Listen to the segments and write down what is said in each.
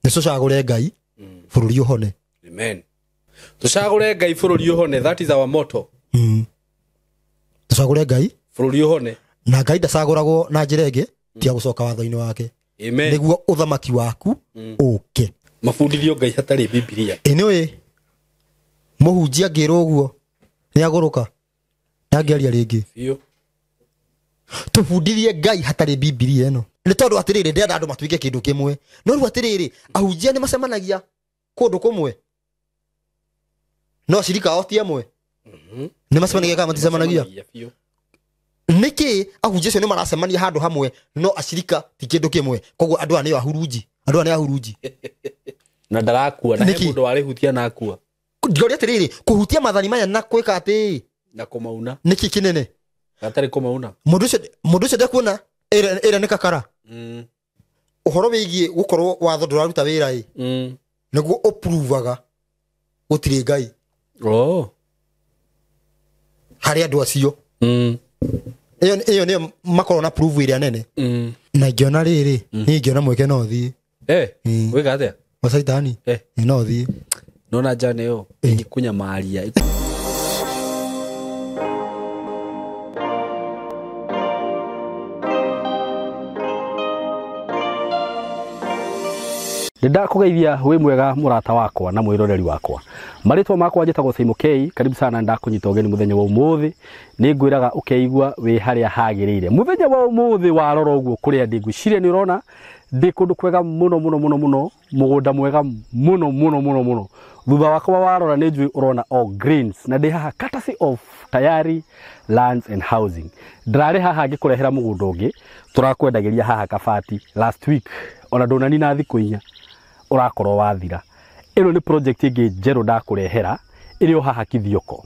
Nĩ tũcagũre Ngai bũrũri ũhone. Amen. Tũcagũre Ngai bũrũri ũhone, that is our motto. Tũcagũre Ngai bũrũri ũhone. Na Ngai ndacagũragwo na njĩra ĩngĩ tiga gũcoka watho-inĩ wake. Amen. Nĩguo ũthamaki waku ũke. Mabundithio Ngai hatarĩ Bibilia. Ĩ nĩũĩ mũhunjia angĩrwo ũguo nĩagũrũka, ndangĩaria rĩngĩ. Biũ. Tũbundithie Ngai hatarĩ Bibilia ĩno. Nĩ tondũ atĩrĩrĩ, ndĩrenda andũ matuĩke kĩndũ kĩmwe. No rĩu atĩrĩrĩ, ahunjia nĩ macemanagia kũndũ kũmwe, no acirika ao ti amwe. Nĩ macemanagia kana maticemanagia? Biũ. Nĩkĩ ahunjia acio nĩ maracemania handũ hamwe no acirika ti kĩndũ kĩmwe? Koguo andũ aya nĩo ahurunji, andũ aya nĩ ahurunji. Na ndarakua, na he Nĩkĩ? mũndũ warĩhutia na akua. Ndiroria atĩrĩrĩ, kũhutia maathani maya na kwĩka atĩ Na kũmauna. Nĩkĩ kĩnene? Hatarĩ kũmauna. Mũndũ ũcio ndekuona ĩrĩa nĩ kakara. Ũhoro wĩgiĩ gũkorwo watho ndũraruta wĩra ĩ, nĩguo ũpruvaga gũtirĩ Ngai. Oh. Harĩ andũ acio. Ĩyo nĩyo makorwo na proof ĩrĩa nene. Na ingĩona rĩrĩ, niĩ ingĩona mweke no thiĩ. Wĩka atĩa? Wa Caitani? Ĩ, no thiĩ. Nona njane ĩyo ĩngĩkũnyamaria. Nĩ ndakũgeithia wĩ mwega mũrata wakwa na mwĩroreri wakwa. Marĩtwa makwa njĩtagwo Simon K. Karibu sana, ndakũnyita ũgeni mũthenya wa ũmũthĩ. Nĩ ngwĩraga ũkeigua wĩ harĩa hagĩrĩire. Mũthenya wa ũmũthĩ warora ũguo kũrĩa ndĩ, ngwĩciria nĩ ũrona ndĩ kũndũ kwega mũno mũno mũno mũno, mũgũnda mwega mũno mũno mũno mũno. Thutha wakwa warora nĩ njũĩ ũrona all greens, na ndĩ haha courtesy of Tayari Lands and Housing. Ndĩrarĩ haha ngĩkũrehera mũgũnda ũngĩ tũrakwendagĩria haha Kabati last week, ona ndũnanina thikũ inya ũrakorwo wathira. Ĩno nĩ project ĩngĩ njerũ ndakũrehera ĩrĩ o haha Kithioko.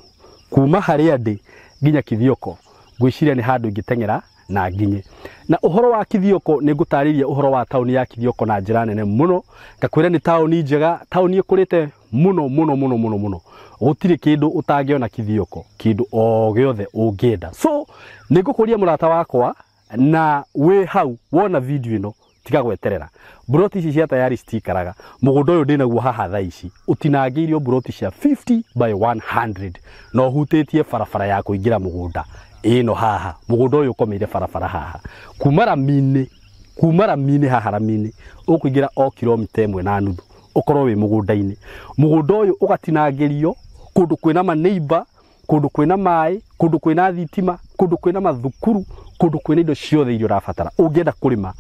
Kuma harĩa ndĩ nginya Kithioko ngwĩciria nĩ handũ ingĩteng'era na nginye. Na ũhoro wa Kithioko nĩ ngũtarĩria ũhoro wa taũni ya Kithioko na njĩra nene mũno. Ngakwĩra nĩ taũni njega, taũni ĩkũrĩte mũno mũno mũno mũno mũno. Gũtirĩ kĩndũ ũtangĩona Kithioko, kĩndũ o gĩothe ũngĩenda. So nĩ ngũkũria mũrata wakwa na wĩ hau wona video ĩno tiga gweterera. Mburoti ici cia Tayari citikaraga. Mũgũnda ũyũ ndĩnaguo haha thaa ici ũtinangĩirio mburoti cia 50 by 100 na ũhutĩtie barabara ya kũingĩra mũgũnda ĩno haha. Mũgũnda ũyũ ũkomeire barabara haha. Kuma raminĩ haha raminĩ ũkũingĩra o kilomita ĩmwe na nuthu ũkorwo wĩ mũgũnda-inĩ. Mũgũnda ũyũ ũgatinangĩrio kũndũ kwĩna maneighbor, kũndũ kwĩna maĩ, kũndũ kwĩna thitima, kũndũ kwĩna mathukuru, kũndũ kwĩna indo ciothe iria ũrabatara. Ũngĩenda kũrĩma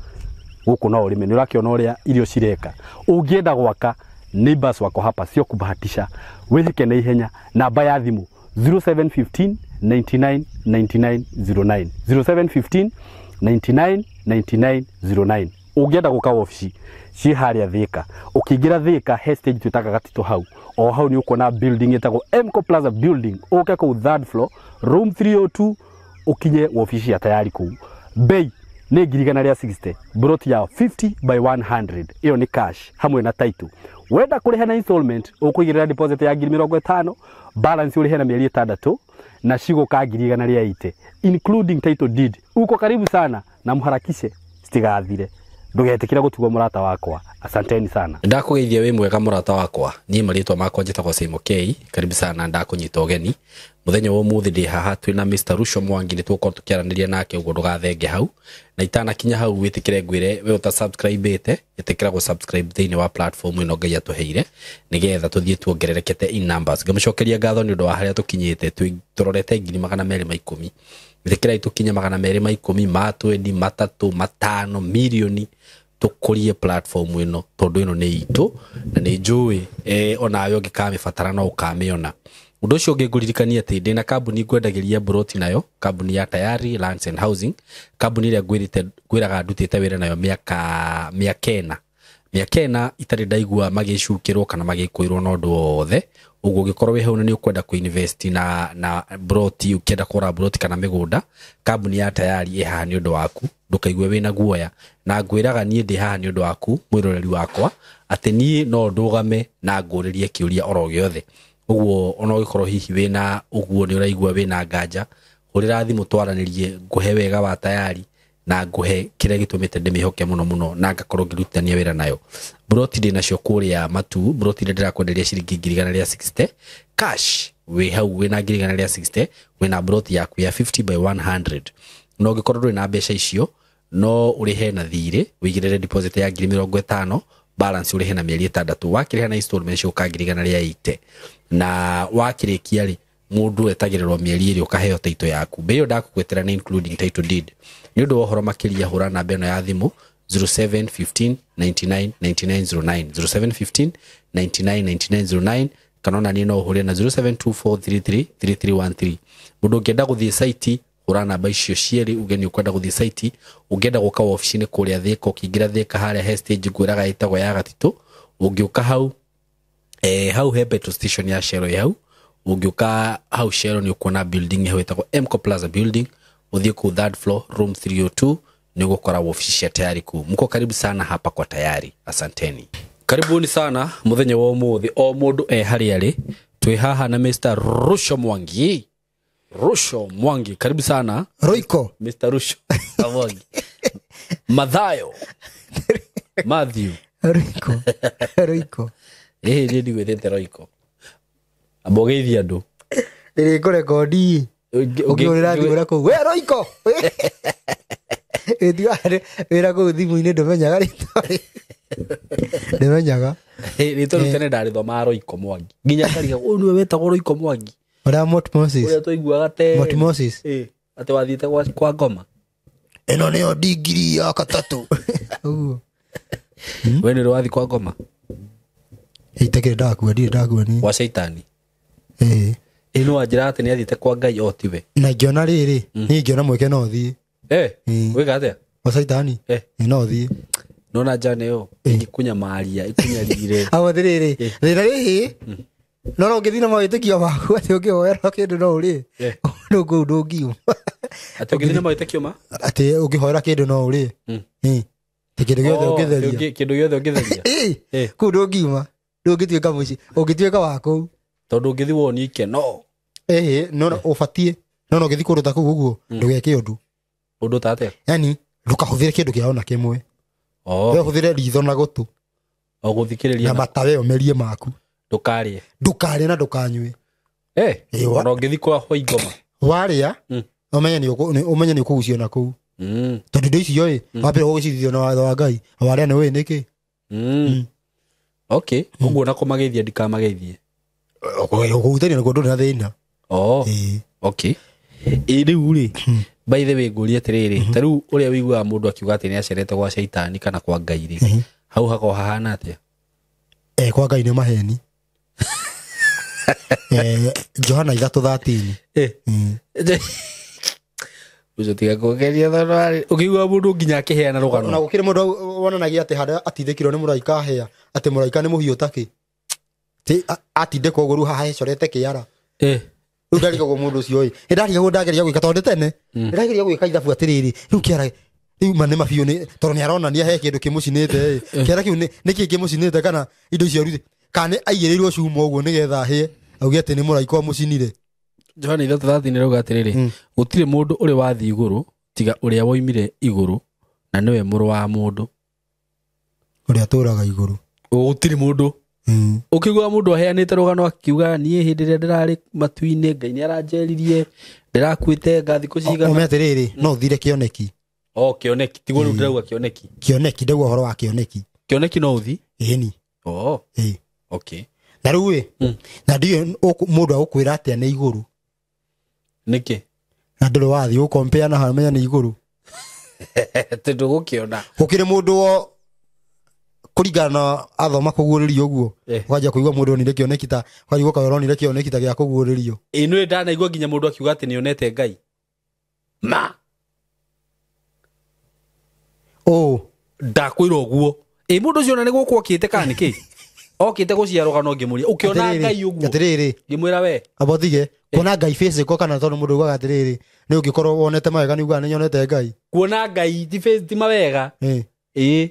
gũkũ no ũrĩme, nĩ ũrakĩona ũrĩa irio cireka. Ũngĩenda gwaka, neighbors wako hapa sio kubahatisha. Wĩhĩke na ihenya. Namba ya thimũ 0715 99 99 09, 0715 99 99 09. Ũngĩenda gũka wabici ciĩ harĩa Thika, ũkĩingĩra Thika he stage twĩtaga Gatito hau, o hau nĩ ũkuona building ĩtagwo Mco Plaza building. Ũke kũu third floor room 302 ũkinye wabici ya Tayari kũu. Bei nĩ ngiri igana rĩa 60, mburoti ya 50 by 100, ĩyo nĩ cash hamwe na title. Wenda kũrĩha na installment ũkũigĩrĩra deposit ya ngiri mĩrongo ĩtano, balance ũrĩhe na mĩeri ĩtandatũ na cigũka ngiri igana rĩa 80 including title deed. Uko karibu sana na mũharakishe citigathire. Ndũgetĩkĩre gũtigwo mũrata wakwa. Asanteni sana. Ndakũgeithia wĩ mwega mũrata wakwa. Niĩ marĩtwa makwa njĩtagwo Simon K. Karibu sana, ndakũnyita ũgeni. Mũthenya wa ũmũthĩ ndĩ haha twĩna Mr. Ruco Mwangi, nĩ tũgũkorwo tũkĩaranĩria nake ũguo ndũgathenge hau. Na itanakinya hau wĩtĩkĩre ngwĩre we ũta subscribe-ĩte, ĩtĩkĩra gũ subscribe thĩinĩ wa platform ĩno Ngai atũheire nĩgetha tũthiĩ tuongererekete in numbers. Ngamũcokeria ngatho nĩ ũndũ wa harĩa tũkinyĩte, tũrorete ngiri magana merĩ ma ikũmi. Ĩtĩkĩrai tũkinye magana merĩ ma ikũmi, ma twendi, matatũ, matano, mirioni, tũkũrie platform ĩno tondũ ĩno nĩ itũ na nĩ njũĩ, onawe ũngĩkamĩbatara no ũkamĩona. Ũndũ ũcio ũngĩ ngũririkania atĩ ndĩna kambuni ngwendagĩria mburoti nayo, kambuni ya Tayari Lands and Housing, kambuni ĩrĩa ngwĩraga ndutĩte wĩra nayo mĩaka ĩna. Mĩaka ĩna itarĩ ndaigua magĩcukĩrwo kana magĩkũĩrwo na ũndũ wothe. Ũguo ũngĩkorwo wĩ hau na nĩ ũkwenda kũ-invest na mburoti, ũkĩenda kũgũra mburoti kana mĩgũnda, kambuni ya Tayari ĩ haha nĩ ũndũ waku, ndũkaigue wĩna guoya. Na ngwĩraga niĩ ndĩ haha nĩ ũndũ waku, mwĩroreri wakwa, atĩ niĩ no ndũgame na ngũrĩrie kĩũria oro gĩothe. Ũguo ona ũngĩkorwo hihi wĩna ũguo nĩ ũraigua wĩna nganja, hũrĩra thimũ twaranĩrie, ngũhe wega wa Tayari Na nguhe kĩrĩa gĩtũmĩte ndĩmĩhoke mũno mũno na ngakorwo ngĩrutithania wĩra nayo. Broti ndĩ nacio kũrĩa Matu, broti iria ndĩrakwenderia ciringi 160,000 cash. Wĩ hau wĩna 160,000, wĩna broti yaku ya 50 by 100. Na ũngĩkorwo ndũrĩ na mbeca icio, no ũrĩhe na thirĩ, wĩigĩrĩre deposit ya 50,000, balance ũrĩhe na mĩeri 6. Wakĩrĩha na installment ciũka 180,000. Na wakĩrĩkia rĩ, mũndũ etagĩrĩrwo mĩeri 2 ũkaheo title yaku. Bei ĩyo ndakũgwetera nĩ including title deed. Nĩ ũndũ wa ũhoro makĩria hũra namba ĩno ya thimũ 0715 99 99 09, 0715 99 99 09, kana ona niĩ no ũhũre na 072433 3313. Mũndũ ũngĩenda gũthiĩ site, hũra namba icio cierĩ uge nĩ ũkwenda gũthiĩ site. Ũngĩenda gũka wabici-inĩ kũrĩa Thĩka, ũkĩingĩra Thĩka harĩa he stage ngwĩraga ĩtagwo ya Gatitũ, ũngĩũka hau, hau he petrol station ya Shell ĩ hau. Ũngĩũka hau Shell nĩ ũkuona building hau ĩtagwo Mco Plaza building, ũthiĩ kũu third floor room 302 nĩ ũgũkora wabici cia Tayari kũu. Mko karibu sana hapa kwa Tayari. Asanteni. Karibuni sana muthenya wa ũmũthĩ, o mũndũ e harĩa arĩ. Twĩ haha na Mr. Rusho Mwangi. Rusho Mwangi, karibu sana. Roiko. Mr. Rusho Mwangi. Mathayo. Matthew. Roiko. Roiko. Niĩ ndigwĩtĩte Roiko. Amba ũgeithie andũ. Ndĩrĩ kũrekondi. Ũngĩhũrĩra thimũ na kũu, we Roiko. Wĩtiga wĩra kũu thimũ-inĩ ndũmenyaga rĩtwa. Ndũmenyaga. Rĩtwa rĩu tene ndarĩthomaga Roiko Mwangi. Nginya ngariga, ũyũ nĩwe wetagwo Roiko Mwangi. Ũrĩa Mot Moses. Ũrĩa twaiguaga tene. Mot Moses. Atĩ wathiĩte kwa ngoma. Ĩno nĩyo ndigiri ya gatatũ. Ũguo. We nĩ ũrĩ wathiĩ kwa ngoma? Itakĩrĩ ndakua, ndirĩ ndakua niĩ. Kwa caitani. Ĩĩ. Ĩ no wanjĩra atĩ nĩ athiĩte kwa Ngai o tiwe. Na ingĩona rĩrĩ, niĩ ingĩona mweke no thiĩ. Wĩka atĩa? Kwa caitani? No thiĩ. Nona njane ĩyo ĩngĩkũnyamaria, ĩkũnyarire. Amo atĩrĩrĩ, thĩna rĩhĩ, no no ũngĩthiĩ na mawĩtĩkio maku atĩ ũngĩhoera kĩndũ no ũrĩe. No kũu ndũngiuma. Atĩ ũngĩthiĩ na mawĩtĩkio ma? Atĩ ũngĩhoera kĩndũ no ũrĩe. Atĩ kĩndũ gĩothe ũngĩtheria. Kĩndũ gĩothe ũngĩtheria. Kũu ndũngiuma. Ndũngĩtuĩka mũciĩ, ũngĩtuĩka wa kũu. Tondũ ũngĩthiĩ wonie ikeno. No ũbatiĩ. No no ũngĩthiĩ kũndũ ta kũu ũguo, ndũgeke ũndũ. Ũndũ ta atĩa? Yaani ndũkahũthĩre kĩndũ kĩa ona kĩmwe. We ũhũthĩre ritho na gũtũ. O gũthikĩrĩria na matawe ũmerie maku. Ndũkarĩe. Ndũkarĩe na ndũkanyue. Ona ũngĩthiĩ kwa hwa ingoma. Warĩa, ũmenye nĩ ũkũgucio na kũu. Tondũ indo icio ĩ, wambere ũgũcithio na watho wa Ngai. Warĩa nĩ ũĩ nĩkĩ? Okay, ũguo na kũmageithia ndikamageithie. Ũkũhutania nakuo ndũrĩ na thĩna. Okay. Rĩu rĩ, by the way ngũrie atĩrĩrĩ, ta rĩu ũrĩa ũiguaga mũndũ akiuga atĩ nĩ acerete gwa caitani kana kwa Ngai rĩ, hau hakoragwo hahana atĩa? Kwa Ngai nĩ maheni. Johana 3:13. Ũcio tiga kũgeria tondũ arĩ ũkĩigua mũndũ nginya akĩheana rũgano. Na gũkĩrĩ mũndũ wonanagia atĩ harĩa atindĩkirwo nĩ mũraika ahĩa, atĩ mũraika nĩ mũhiũ ta kĩ. Ti atindĩkwo ũguo rĩu haha hecorete kĩara. Rĩu ndarigagwo mũndũ ũcio ĩ. Nĩndarigagwo ndageria gwĩka tondũ tene. Nĩndageria gwĩka ithabu atĩrĩrĩ, rĩu kĩara rĩu ma nĩ mabiũ nĩ tondũ nĩaronania he kĩndũ kĩmũcinĩte ĩ. Kĩara kĩu nĩ kĩĩ kĩmũcinĩte kana indo icio rĩu kana nĩ aigĩrĩirwo cuma ũguo nĩgetha ahĩe auge atĩ nĩ mũraika ũmũcinire. Johana 3:13 ĩrauga atĩrĩrĩ, gũtirĩ mũndũ ũrĩ wathiĩ igũrũ tiga ũrĩa woimire igũrũ na nĩwe mũrũ wa mũndũ. Ũrĩa atũũraga igũrũ. Gũtirĩ mũndũ. Ũkĩigua mũndũ aheanĩte rũgano akiuga niĩ hĩndĩ ĩrĩa ndĩrarĩ matu-inĩ Ngai nĩaranjeririe ndĩrakuĩte nga thikũ cigana. Ũme atĩrĩrĩ, no ũthire kĩoneki. Kĩoneki, tiguo rĩu ndĩrauga kĩoneki. Kĩoneki, ndauga ũhoro wa kĩoneki. Kĩoneki no ũthi? Ĩni. Okay. Na rĩu ĩ, na ndiũĩ mũndũ agũkwĩra atĩa nĩ igũrũ. Nĩkĩ? Na ndũrĩ wathiĩ ũkompea na hamenya nĩ igũrũ. Atĩ ndũgũkĩona. Gũkĩrĩ mũndũ wo kũringana na athoma kũguũrĩrio ũguo, ũkanjia kũigua mũndũ onire kĩoneki ta, ũkaigua kaĩ ũronire kĩoneki ta gĩa kũguũrĩrio. Nĩũĩ ndanaigua nginya mũndũ akiuga atĩ nĩonete Ngai. Ma. Ndakwĩra ũguo. Mũndũ ũcio ona nĩ gũkũ okĩte kana nĩkĩ? Okĩte gũcia rũgano ngĩmũria, ũkĩona Ngai ũguo? Atĩrĩrĩ. Ngĩmwĩra we. Amba ũtige, kuona Ngai physical kana tondũ mũndũ augaga atĩrĩrĩ, nĩ ũngĩkorwo wonete mawega nĩ ugaga nĩ nyonete Ngai. Kuona Ngai ti face ti mawega. Ĩĩ.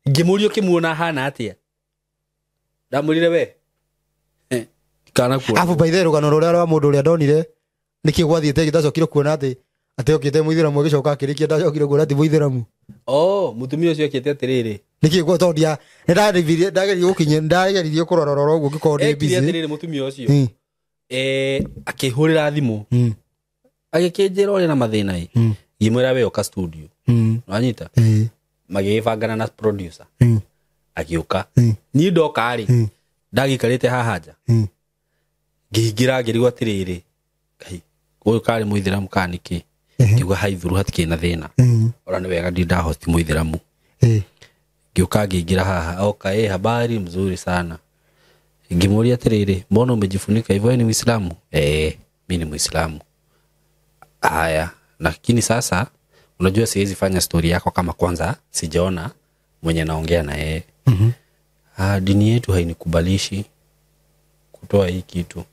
Ngĩmũria ũkĩmuona ahana atĩa? Ndamwĩrire we. Kana kuona. Abu by the way, rũgano rũrĩa rwa mũndũ ũrĩa ndonire nĩkĩ gwathiĩte gĩtacokire kuona atĩ Atĩ okĩte mũithĩramu agĩcoka akĩrĩkia ndacokire kuona ti mũithĩramu. Oh, mũtumia ũcio akĩte atĩrĩrĩ. Nĩkĩ gwa tondũ ndia nĩndarivirie ndageririe gũkinya ndageririe kũrora rora ũguo ngĩkorwo ndĩ Ekire busy. atĩrĩrĩ mũtumia ũcio. Akĩhũrĩra thimũ. Agĩkĩnjĩra ũrĩ na mathĩna ĩ. Ngĩmwĩra we ũka studio. Wanyita? Magĩgĩbangana na producer. Agĩũka. Niĩ ndoka rĩ, ndagĩikarĩte haha nja. Ngĩingĩra ngĩrigwo atĩrĩrĩ, Ngai, ũyũ karĩ mũithĩramu kana nĩkĩ? Ngiuga haithuru hatikĩrĩ na thĩna. Ona nĩ wega ndi ndahost mũithĩramu. Ngĩũka ngĩingĩra haha, oka, habari mzuri sana. Ngĩmũria atĩrĩrĩ, mbona umejifunika hivyo, wewe ni Muislamu? Mimi ni Muislamu. Haya, lakini sasa unajua siwezi fanya story yako kama kwanza sijaona mwenye naongea na yeye. Dini yetu hainikubalishi kutoa hii kitu.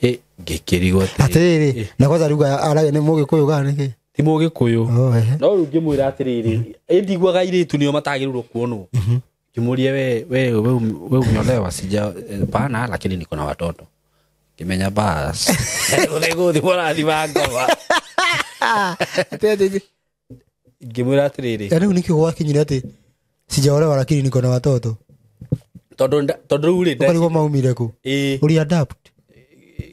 He, ngĩkĩrigwo atĩrĩrĩ, na kwanza ruga aragia nĩ mũgĩkũyũ kana nĩkĩ? Ti mũgĩkũyũ. Oh, ehe. No rĩu ngĩmwĩra atĩrĩrĩ, ĩ ndiguaga airĩtu nĩo matagĩrĩirwo kuonwo. Ngĩmũria we umeolewa? Sija, pana, lakini niko na watoto. Ngĩmenya bas. Gũthĩ gũthĩ mũrathi ngoma. Atĩ Ngĩmwĩra atĩrĩrĩ. rĩu nĩkĩ gwakinyire atĩ sijaolewa lakini niko na watoto? Tondũ rĩu rĩ, Ũkarigwo maumire kũ? Ĩ. Uri adapt?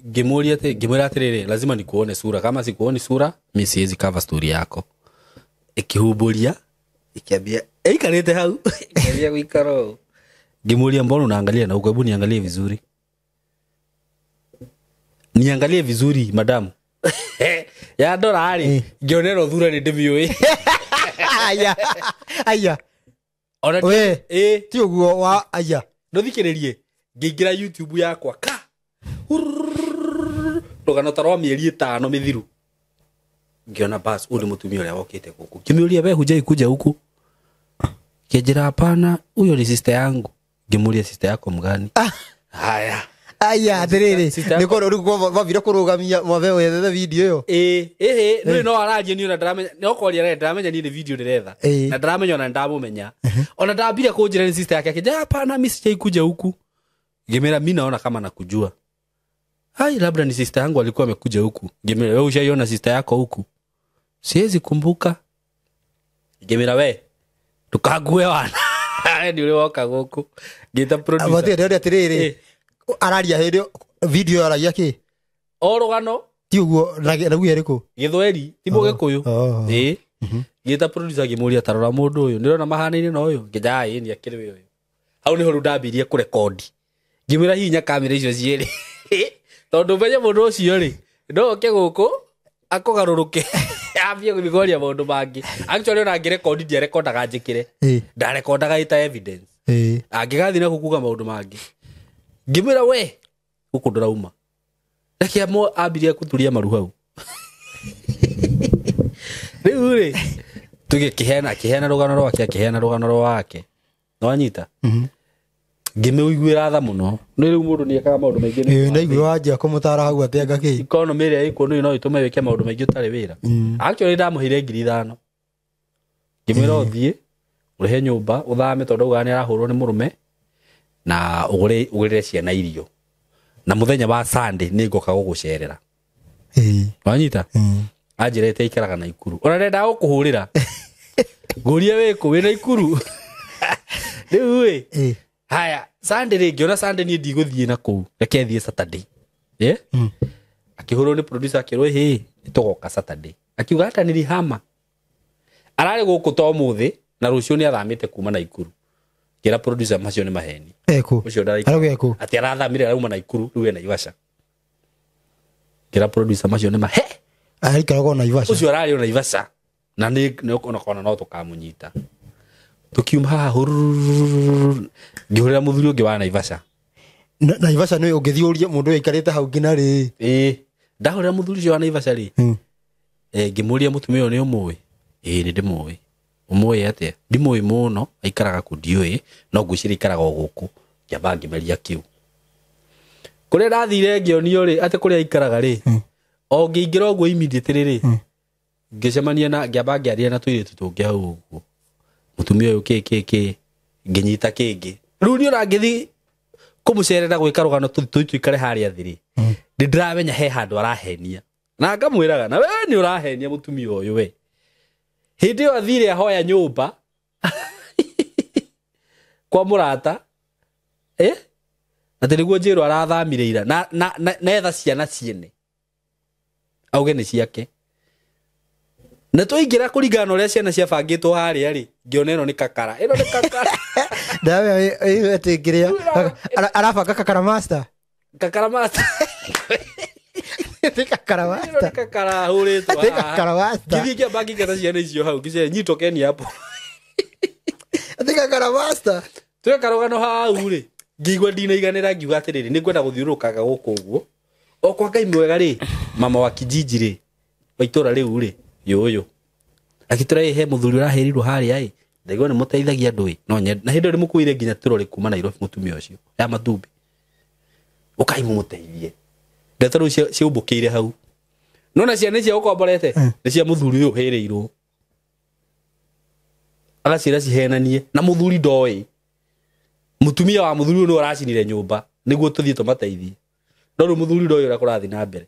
Ngĩmũria atĩ, ngĩmwĩra atĩrĩrĩ, lazima nikuone sura. Kama sikuoni sura, mi siwezi cover story yako. Ikihumbũria, ikiambia, ĩikarĩte hau. Ikiambia gũikara ũũ. Ngĩmũria mbona unaangalia na huko, hebu niangalie vizuri. Niangalie vizuri madamu. Ya ndora rĩ, ngĩonera ũthura nĩ ndĩmĩũĩ. Aya. Aya. Ona We. ĩ. Ti ũguo wa aya. Ndũthikĩrĩrie. Ngĩingĩra YouTube yakwa ka. Rũgano ta rwa mĩeri 5 mĩthiru. Ngĩona bas ũyũ nĩ mũtumia ũrĩa wokĩte gũkũ. Ngĩmũria we hujai kuja huku? Kĩnjĩra hapana, huyo ni sister yangu. Ngĩmũria sister yako mgani? Haya. Aya, atĩrĩrĩ, Sister nĩ korwo rĩu mwathire kũrũgamia mwathe wethe video ĩyo. Ĩ, ĩhĩ, nĩ no araria niĩ ona ndaramenya, no kwaria arĩa ndaramenya niĩ nĩ video ndĩretha. Na ndaramenya ona ndamũmenya. Ona ndambire kũnjĩra nĩ sister yake, akĩnjĩra hapana, mimi sijai kuja huku. Ngĩmwĩra mimi naona kama nakujua. Hai, labda ni sister yangu alikuwa amekuja huku. Ngĩmwĩra wewe ushaiona sister yako huku? Siwezi kumbuka. Ngĩmwĩra we tukague wana. Nĩ ũrĩ woka gũkũ. Ngĩta producer. Abatie ndĩrenda atĩrĩrĩ, araria hĩndĩ video aragia kĩ? O rũgano. Ti ũguo na rauga ĩrĩkũ? Gĩthweri, ti mũgĩkũyũ. Ĩ. Ngĩta producer ngĩmũria tarora mũndũ ũyũ, nĩũrona mahanaine na ũyũ? Ngĩnja ĩ nĩ akĩrĩ ũyũ. Hau nĩho rĩu ndambirie kũrekondi. Ngĩmwĩra hihinya kamera icio cierĩ. Tondũ menye mũndũ ũcio rĩ, no oke gũkũ akũgarũrũke. Ambie gũthiĩ kwaria maũndũ mangĩ. Actually ona ngĩrekondi ndiarekondaga njĩkĩre. Ndarekondaga ĩta evidence. Angĩgathiĩ na kuga maũndũ mangĩ. Ngĩmwĩra we gũkũ ndũrauma. Reke ambirie kũturia maru hau. Rĩu rĩ, tuge kĩheana rũgano rwake, akĩheana rũgano rwake. Nĩwanyita? Ngĩmũiguĩra tha mũno. Nĩ rĩu mũndũ nĩekaga maũndũ maingĩ. Ĩ, ndaigua wanjia kũmũtara hau atĩ anga kĩ? Economy ĩrĩa ĩkuo nĩ no ĩtũme wĩke maũndũ maingĩ ũtarĩ wĩra. Actually ndamũheire 5,000. Ngĩmwĩra ũthiĩ, ũrĩhe nyũmba, ũthame tondũ augaga nĩarahũrwo nĩ mũrũme, na ũgũrĩre ciana irio. Na mũthenya wa Sunday nĩngoka gũgũcerera. Wanyita? Anjĩrĩte aikaraga Naikuru. Ona ndendaga gũkũhũrĩra. Ngũrie wĩkũ, wĩ Naikuru? Rĩu ĩ. Haya, Sunday rĩ, ngĩona Sunday niĩ ndigũthiĩ na kũu. Reke thiĩ Saturday. Akĩhũrwo nĩ producer akĩrwo, hĩ, nĩtũgoka Saturday. Akiuga hata nilihama. Ararĩ gũkũ to ũmũthĩ na rũciũ nĩathamĩte kuma Naikuru. Ngĩra producer macio nĩ maheni. Ekũ. Ũcio ndaraikara. Arauga ekũ. Atĩ arathamire arauma Naikuru rĩu e Naivasha. Ngĩra producer macio nĩ mahe. Araikaraga o Naivasha. Ũcio ararĩ o Naivasha. Na nĩ ona no tũkamũnyita. Tukiuma haha hurururu, ngĩhũrĩra mũthuri ũngĩ wa Naivasha. Naivasha nĩ ũngĩthiĩ ũrie mũndũ ũikarĩte hau nginya rĩ. Ĩ, ndahũrĩra mũthuri ũcio wa Naivasha rĩ. Ngĩmũria mũtumia ũyũ nĩ ũmũĩ? Ĩ, nĩ ndĩmũĩ. Ũmũĩ atĩa? Ndimũĩ mũno, aikaraga kũ ndiũĩ, no ngwĩciria aikaraga o gũkũ. Ngĩamba ngĩmeria kĩu. Kũrĩa ndathire ngĩonio rĩ, atĩ kũrĩa aikaraga rĩ, o ngĩingĩra ũguo immediately rĩ, ngĩcemania na, ngĩamba ngĩaria na tũirĩtu tũngĩ hau ũguo. Mũtumia ũyũ kĩ, kĩ, kĩ, ngĩnyita kĩngĩ. Rĩu niĩ ona ngĩthiĩ kũmũcerera gwĩka rũgano tũthiĩ tũikare harĩa thĩ rĩ, nĩ ndĩramenya he handũ arahenia. Na ngamwĩraga na we nĩ ũrahenia mũtumia ũyũ we. Hĩndĩ ĩyo athire ahoya nyũmba kwa mũrata atĩ nĩguo njĩrwo arathamire ira na na etha ciana ciene auge nĩ ciake. Na twaingĩra kũringana na ũrĩa ciana ciabangĩtwo harĩa rĩ, ngĩona ĩno nĩ kakara, ĩno nĩ kakara. Ndawe atĩ ngĩrĩa arabanga kakara master. Kakara master. Nĩ kakara master. Nĩ kakara hũrĩtwo. Nĩ kakara master. Ngĩthiĩ ngĩamba ngĩingata ciana icio hau ngĩciĩra nyitokeni hapo. Nĩ kakara master. Tweka rũgano hau rĩ, ngĩigua ndinaiganĩra ngiuga atĩrĩrĩ, nĩ ngwenda gũthiũrũrũkaga gũkũ ũguo. O kwa Ngai mwega rĩ, mama wa kijiji rĩ, wa itũra rĩu rĩ, yũyũ. Akĩtũra he mũthuri ũrahĩrirwo harĩa ĩ, ndaigua nĩ mũteithagia andũ ĩ, no nyende. Na hĩndĩ ĩyo ndĩmũkuĩire nginya tũrori kuma Nairobi mũtumia ũcio, ya matumbĩ. Ũkai mũmũteithie. Ndeto rĩu ciũmbũkĩire hau. Nona ciana icio ũkomborete nĩ cia mũthuri ũyũ ũhĩrĩirwo. Agaciĩra cihenanie na mũthuri ndoĩ. Mũtumia wa mũthuri ũyũ nĩwe ũracinire nyũmba nĩguo tũthiĩ tũmateithie. No rĩu mũthuri ndoĩ ũrĩa kũrathiĩ na mbere.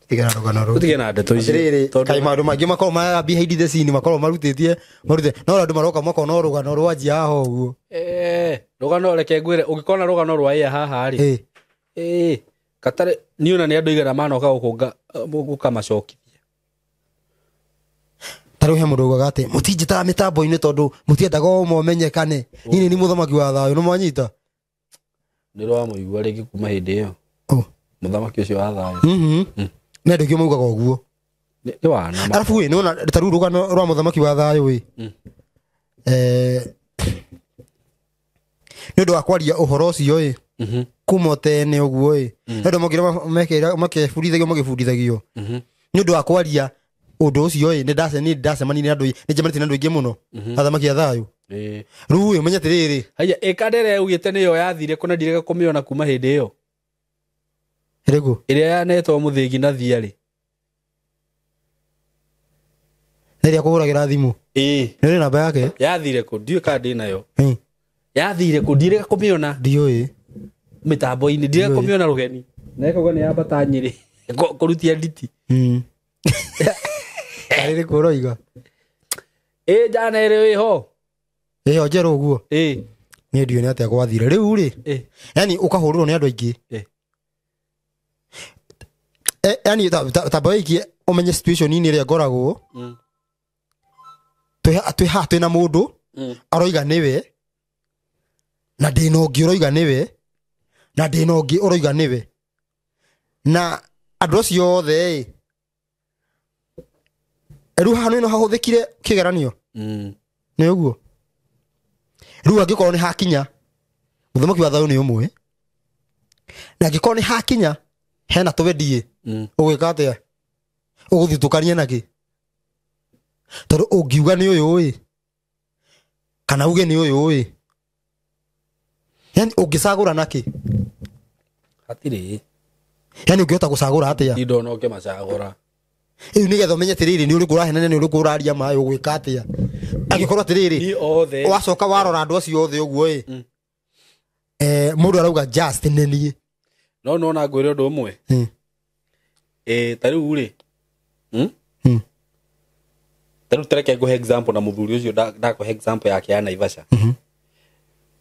Tigana rũgano rũu. Tũtige na ndeto ici. Atĩrĩrĩ, kaĩ maũndũ maingĩ makoragwo maya behind the scene makoragwo marutĩtie marute. No andũ maroka makona rũgano rwanjia haha ũguo. Rũgano reke ngwĩre, ũngĩkona rũgano rwa ĩa haha rĩ. Katarĩ niĩ ona nĩ andũ igana manoka gũkũ gũkamacokithia. Ta rĩu he mũndũ ugaga atĩ mũtinjĩtaga mĩtambo-inĩ tondũ mũtiendaga o ũmenyekane. Niĩ nĩ mũthamaki wa thayũ, nĩ mwanyita? Nĩ rwamũigua rĩngĩ kuma hĩndĩ ĩyo. Mũthamaki ũcio wa thayũ. Nĩ andũ aingĩ maugaga ũguo. Nĩ wana. Arabu ĩ, nĩwona ta rĩu rũgano rwa mũthamaki wa thayũ ĩ. Nĩ ũndũ wa kwaria ũhoro ũcio ĩ, kuma tene ũguo ĩ. Nĩ andũ mokire makebundithagio magĩbundithagio. Nĩ ũndũ wa kwaria ũndũ ũcio ĩ, nĩ ndacemanirie na andũ, nĩ njemanĩtie na andũ aingĩ mũno, athamaki a thayũ. Rĩu ĩ, ũmenye atĩrĩrĩ. Haya, ĩkanda ĩrĩa yaugĩte nĩyo yathire kũna ndirega kũmĩona kuma hĩndĩ ĩyo. Ĩrĩkũ? Ĩrĩa yanetwo mũthĩgi na thia rĩ. Nĩ ĩrĩa kũhũragĩra thimũ. Nĩ ũrĩ namba yake? Yathire kũ? Ndiũĩ kana ndĩ nayo. Yathire kũ? Ndirega kũmĩona. Ndiũĩ. Mĩtambo-inĩ, ndirega kũmĩona rũgeni. Na ĩkauga nĩ yambata Nyĩrĩ. Kũrutia nditi. Arĩ kũ ũroiga? Njana ĩrĩ wĩho. Ĩyo njerũ ũguo. Niĩ ndiũĩ nĩ atĩa gwathire. Rĩu rĩ, yani ũkahũrĩrwo nĩ andũ aingĩ. Yani tamba wĩikie ũmenye situation-inĩ ĩrĩa ngoragwo. Twĩ haha twĩna mũndũ aroiga nĩwe, na ndĩna ũngĩ ũroiga nĩwe, na ndĩna ũngĩ ũroiga nĩwe. Na andũ acio othe ĩ, rĩu haha nĩ hahũthĩkire kĩgeranio. Nĩ ũguo. Rĩu angĩkorwo nĩ hakinya, mũthamaki wa thayũ nĩ ũmwe. Na angĩkorwo nĩ hakinya, hena tũwendi ĩ, ũgwĩka atĩa? Ũgũthutũkania nakĩ? Tondũ ũngiuga nĩ ũyũ ĩ, kana uge nĩ ũyũ ĩ, yani ũngĩcagũra nakĩ? Hatirĩ. Yani ũngĩhota gũcagũra atĩa? Ndona ũkĩmacagũra. Rĩu nĩgetha ũmenye atĩrĩrĩ, nĩ ũrĩkũ ũrahenania, nĩ ũrĩkũ ũraria maĩ, ũgwĩka atĩa? Angĩkorwo atĩrĩrĩ, wacoka warora andũ acio othe ũguo ĩ, mũndũ arauga just nĩ niĩ. No nona ngwĩre ũndũ ũmwe. Ta rĩu rĩ, ta rĩu tareke ngũhe example na mũthuri ũcio ndakũhe example yake ya Naivasha.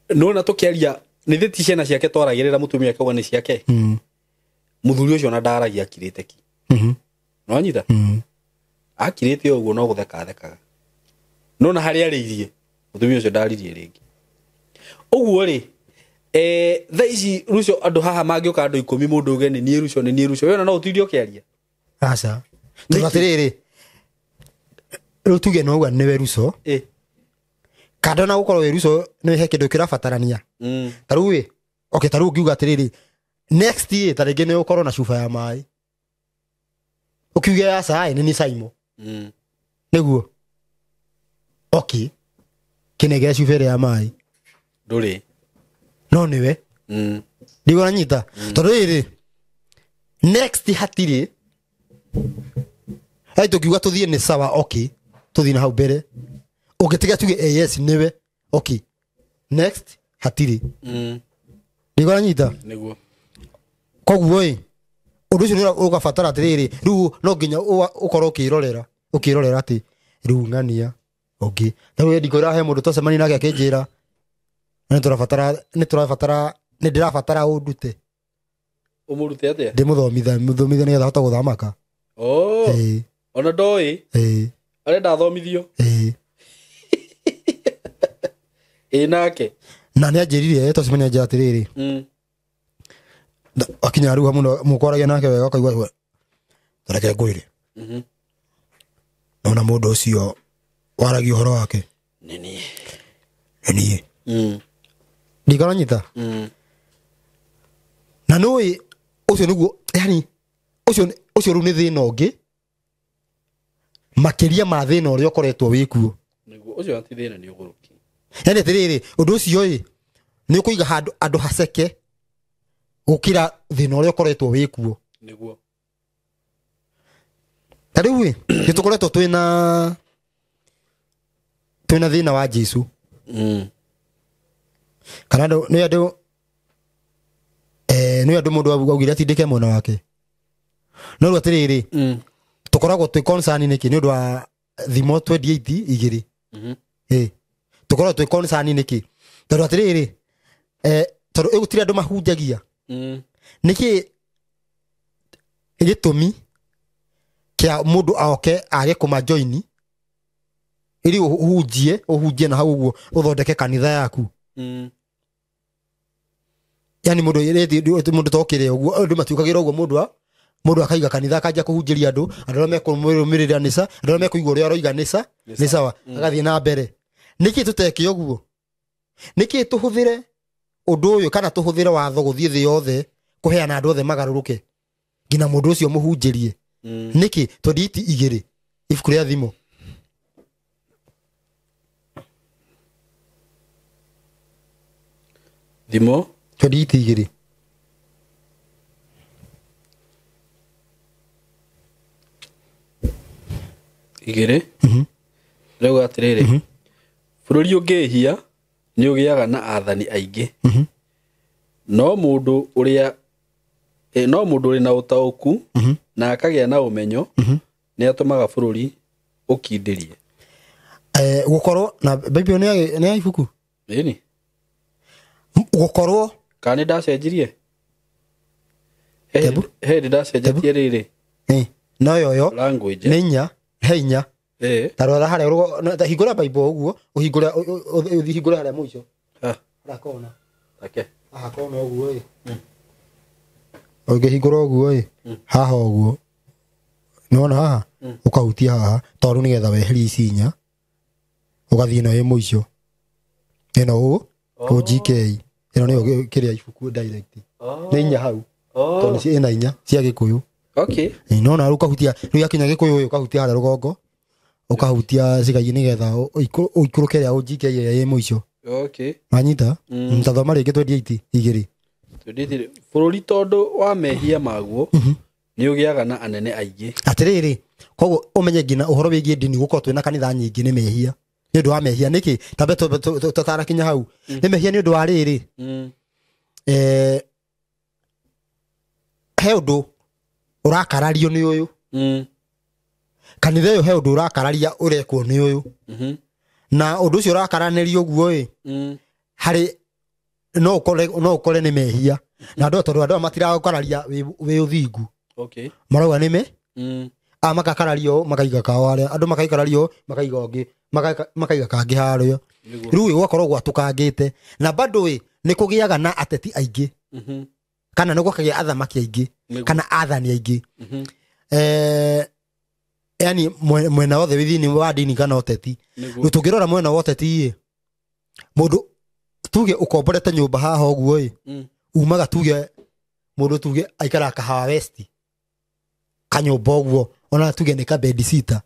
Nona tũkĩaria nĩ thĩ ti ciana ciake twaragĩrĩra mũtumia akauga nĩ ciake. Mũthuri ũcio ona ndaragia akirĩte ki. Nĩwanyita? Akirĩte ũguo no gũtheka athekaga. Nona harĩa arĩirie mũtumia ũcio ndaririe rĩngĩ. Ũguo rĩ, thaa ici Ruco andũ haha mangĩũka andũ 10 mũndũ uge nĩ niĩ Ruco, nĩ niĩ Ruco, we ona no ũtinde ũkĩaria. Aca. Tondũ atĩrĩrĩ, rĩu tuge no uga nĩwe Ruco. Kando na gũkorwo wĩ Ruco nĩ he kĩndũ kĩrabatarania. Ta rĩu ĩ, okay, ta rĩu ũngiuga atĩrĩrĩ, next year ta rĩngĩ nĩ ũkorwo na cuba ya maĩ. Ũkiuge aca ĩ, nĩ niĩ Saimo. Nĩguo. Okay. Kĩnengere cuba ĩrĩa ya maĩ. Ndũrĩ. No nĩwe. Ndigwo nanyita. Tondũ rĩrĩ, next hatirĩ. Ai tũkiuga tũthiĩ nĩ sawa, okay. Tũthiĩ na hau mbere. Ũngĩtiga tuge yes nĩwe, okay. Next hatirĩ. Ndigwo nanyita. Nĩguo. Koguo ĩ ũndũ ũcio nĩ ũgabatara atĩrĩrĩ rĩu no nginya ũkorwo ũkĩrorera ũkĩrorera atĩ rĩu ng'ania ũngĩ ta rĩu ndingũra he mũndũ twacemania nake akĩnjĩra nĩ tũrabatara nĩ ndĩrabatara ũndute. Ũmũrute atĩa? Ndĩmũthomithia mũthomithia nĩgetha ahote gũthamaka. Oh. Ona ndoĩ. Arenda athomithio. Ĩ nake. Na nĩ anjĩrire twacemania anjĩra atĩrĩrĩ. Akinya rĩu hamwe mũkwaragia nake wega ũkaigua reke ngwĩre. Nona mũndũ ũcio waragia ũhoro wake. Nĩ niĩ. Nĩ niĩ. Ndikaranyita. Na nũĩ ũcio nĩguo yani ũcio rĩu nĩ thĩna ũngĩ makĩria ma thĩna ũrĩa ũkoretwo wĩkuo. Nĩguo ũcio ti thĩna nĩ ũgũrũki. Yani atĩrĩrĩ ũndũ ũcio ĩ nĩ ũkũiga handũ andũ haceke gũkĩra thĩna ũrĩa ũkoretwo wĩkuo. Nĩguo. Ta rĩu ĩ nĩ tũkoretwo twĩna thĩna wa Jesũ. Kana nĩ andũ nĩ andũ mũndũ augire atindĩke mwena wake. No rĩu atĩrĩrĩ tũkoragwo twĩ concern nĩkĩ nĩ ũndũ wa thimo 28 igĩrĩ. Tũkoragwo twĩ concern nĩkĩ tondũ atĩrĩrĩ tondũ ĩgũtirĩ andũ mahunjagia. Nĩkĩ gĩtũmi kĩa mũndũ aoke age kũmajoini iri ũhunjie na hau ũguo ũthondeke kanitha yaku. Yani mũndũ tokĩre ũguo andũ matiũkagĩra ũguo mũndũ akaiga kanitha akanjia kũhunjĩria andũ arĩa mekũmũrũmĩrĩra nĩ sa andũ arĩa mekũigua ũrĩa aroiga nĩ sa nĩ sawa agathiĩ na mbere. Nĩkĩ tũteke ũguo? Nĩkĩ tũhũthĩre ũndũ ũyũ kana tũhũthĩre watho gũthiĩ thĩ yothe kũheana andũ othe magarũrũke nginya mũndũ ũcio mũhunjĩrie? Nĩkĩ? Tondũ iti igĩrĩ ibuku rĩa thimo. Thimo tondũ iti igĩrĩ igĩrĩ. Rĩu atĩrĩrĩ bũrũri ũngĩhia nĩ ũgĩaga na athani aingĩ. No mũndũ ũrĩ na ũtaũku na akagĩa na ũmenyo nĩ atũmaga bũrũri ũkindĩrie. Gũkorwo na Bible nĩ ya ibuku. Ĩni. Gũkorwo kana nĩ ndacenjirie? He ndacenjetie rĩrĩ. No yoyo language nĩ inya he inya. Ta rora harĩa hingũra Bible ũguo ũhingũre ũhingũre harĩa mũico. Harĩa kona. Okay. Haha kona ũguo ĩ. Ũngĩhingũra ũguo ĩ haha ũguo nĩwona haha ũkahutia haha tondũ nĩgetha weherie ici inya ũgathiĩ ĩno ĩ mũico ĩno ũ OGK ĩno nĩyo kĩrĩa ibuku direct nĩ inya hau tondũ ĩna inya cia Gĩkũyũ. Okay. Nĩwona rĩu ũkahutia rĩu yakinya Gĩkũyũ ĩ ũkahutia harĩa rũgongo ũkahutia cigai nĩgetha ũikũrũke ĩrĩa OGK ĩrĩa ĩ mũico. Okay. Wanyita? Tathoma rĩngĩ 28 igĩrĩ. Bũrũri tondũ wa mehia maguo nĩ ũgĩaga na anene aingĩ. Atĩrĩrĩ koguo ũmenye nginya ũhoro wĩgiĩ ndini gũkorwo twĩna kanitha nyingĩ nĩ mehia nĩ ũndũ wa mehia. Nĩkĩ? Tambe tũtarakinya hau nĩ mehia nĩ ũndũ wa rĩrĩ he ũndũ ũrakarario nĩ ũyũ kanitha ĩyo he ũndũ ũrakararia ũrekwo nĩ ũyũ na ũndũ ũcio ũrakaranĩrio ũguo ĩ harĩ no ũkore nĩ mehia na andũ tondũ andũ matirakararia wĩ ũthingu. Okay. Marauga nĩ me makakarario makaiga kao harĩa andũ makaikarario makaiga ũngĩ makaiga kangĩ harĩa rĩu gũgakorwo gwatũkangĩte na bado ĩ nĩ kũgĩaga na ateti aingĩ kana nĩ gũkagĩa athamaki aingĩ kana athani aingĩ. Yani mwena wothe wĩ thĩinĩ wa ndini kana ũteti. Rĩu tũngĩrora mwena wa ũteti ĩ mũndũ tuge ũkomborete nyũmba haha ũguo ĩ umaga tuge mũndũ tuge aikaraga Kahawa West kanyũmba ũguo ona tuge nĩ ka bed sitter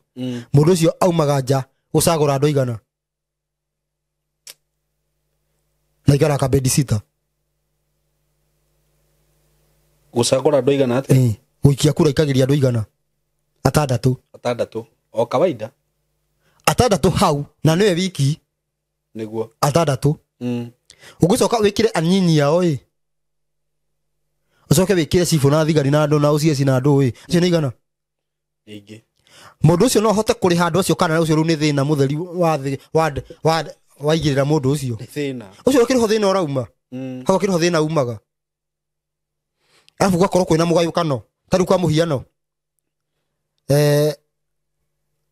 mũndũ ũcio aumaga nja gũcagũra andũ aigana na aikaraga ka bed sitter gũcagũra andũ aigana atĩa? Gũikia kura ikagĩria andũ aigana atandatũ o kawaida atandatũ hau na nĩwe wiki nĩguo atandatũ. Ũgũcoka wĩkĩre anyinyi ao ĩ Ũcoke wĩkĩre cibũ na thigari na andũ na OCS na andũ ĩ acio nĩ igana. Ingĩ. Mũndũ ũcio no ahote kũrĩha andũ acio kana ũcio rĩu nĩ thĩna mũtheri wa thĩ wa waigĩrĩra mũndũ ũcio. Thĩna. Ũcio ũkĩrĩho thĩna ũrauma. Hau ũkĩrĩho thĩna umaga. Arabu gũgakorwo kwĩna mũgayũkano ta rĩu kwa mũhiano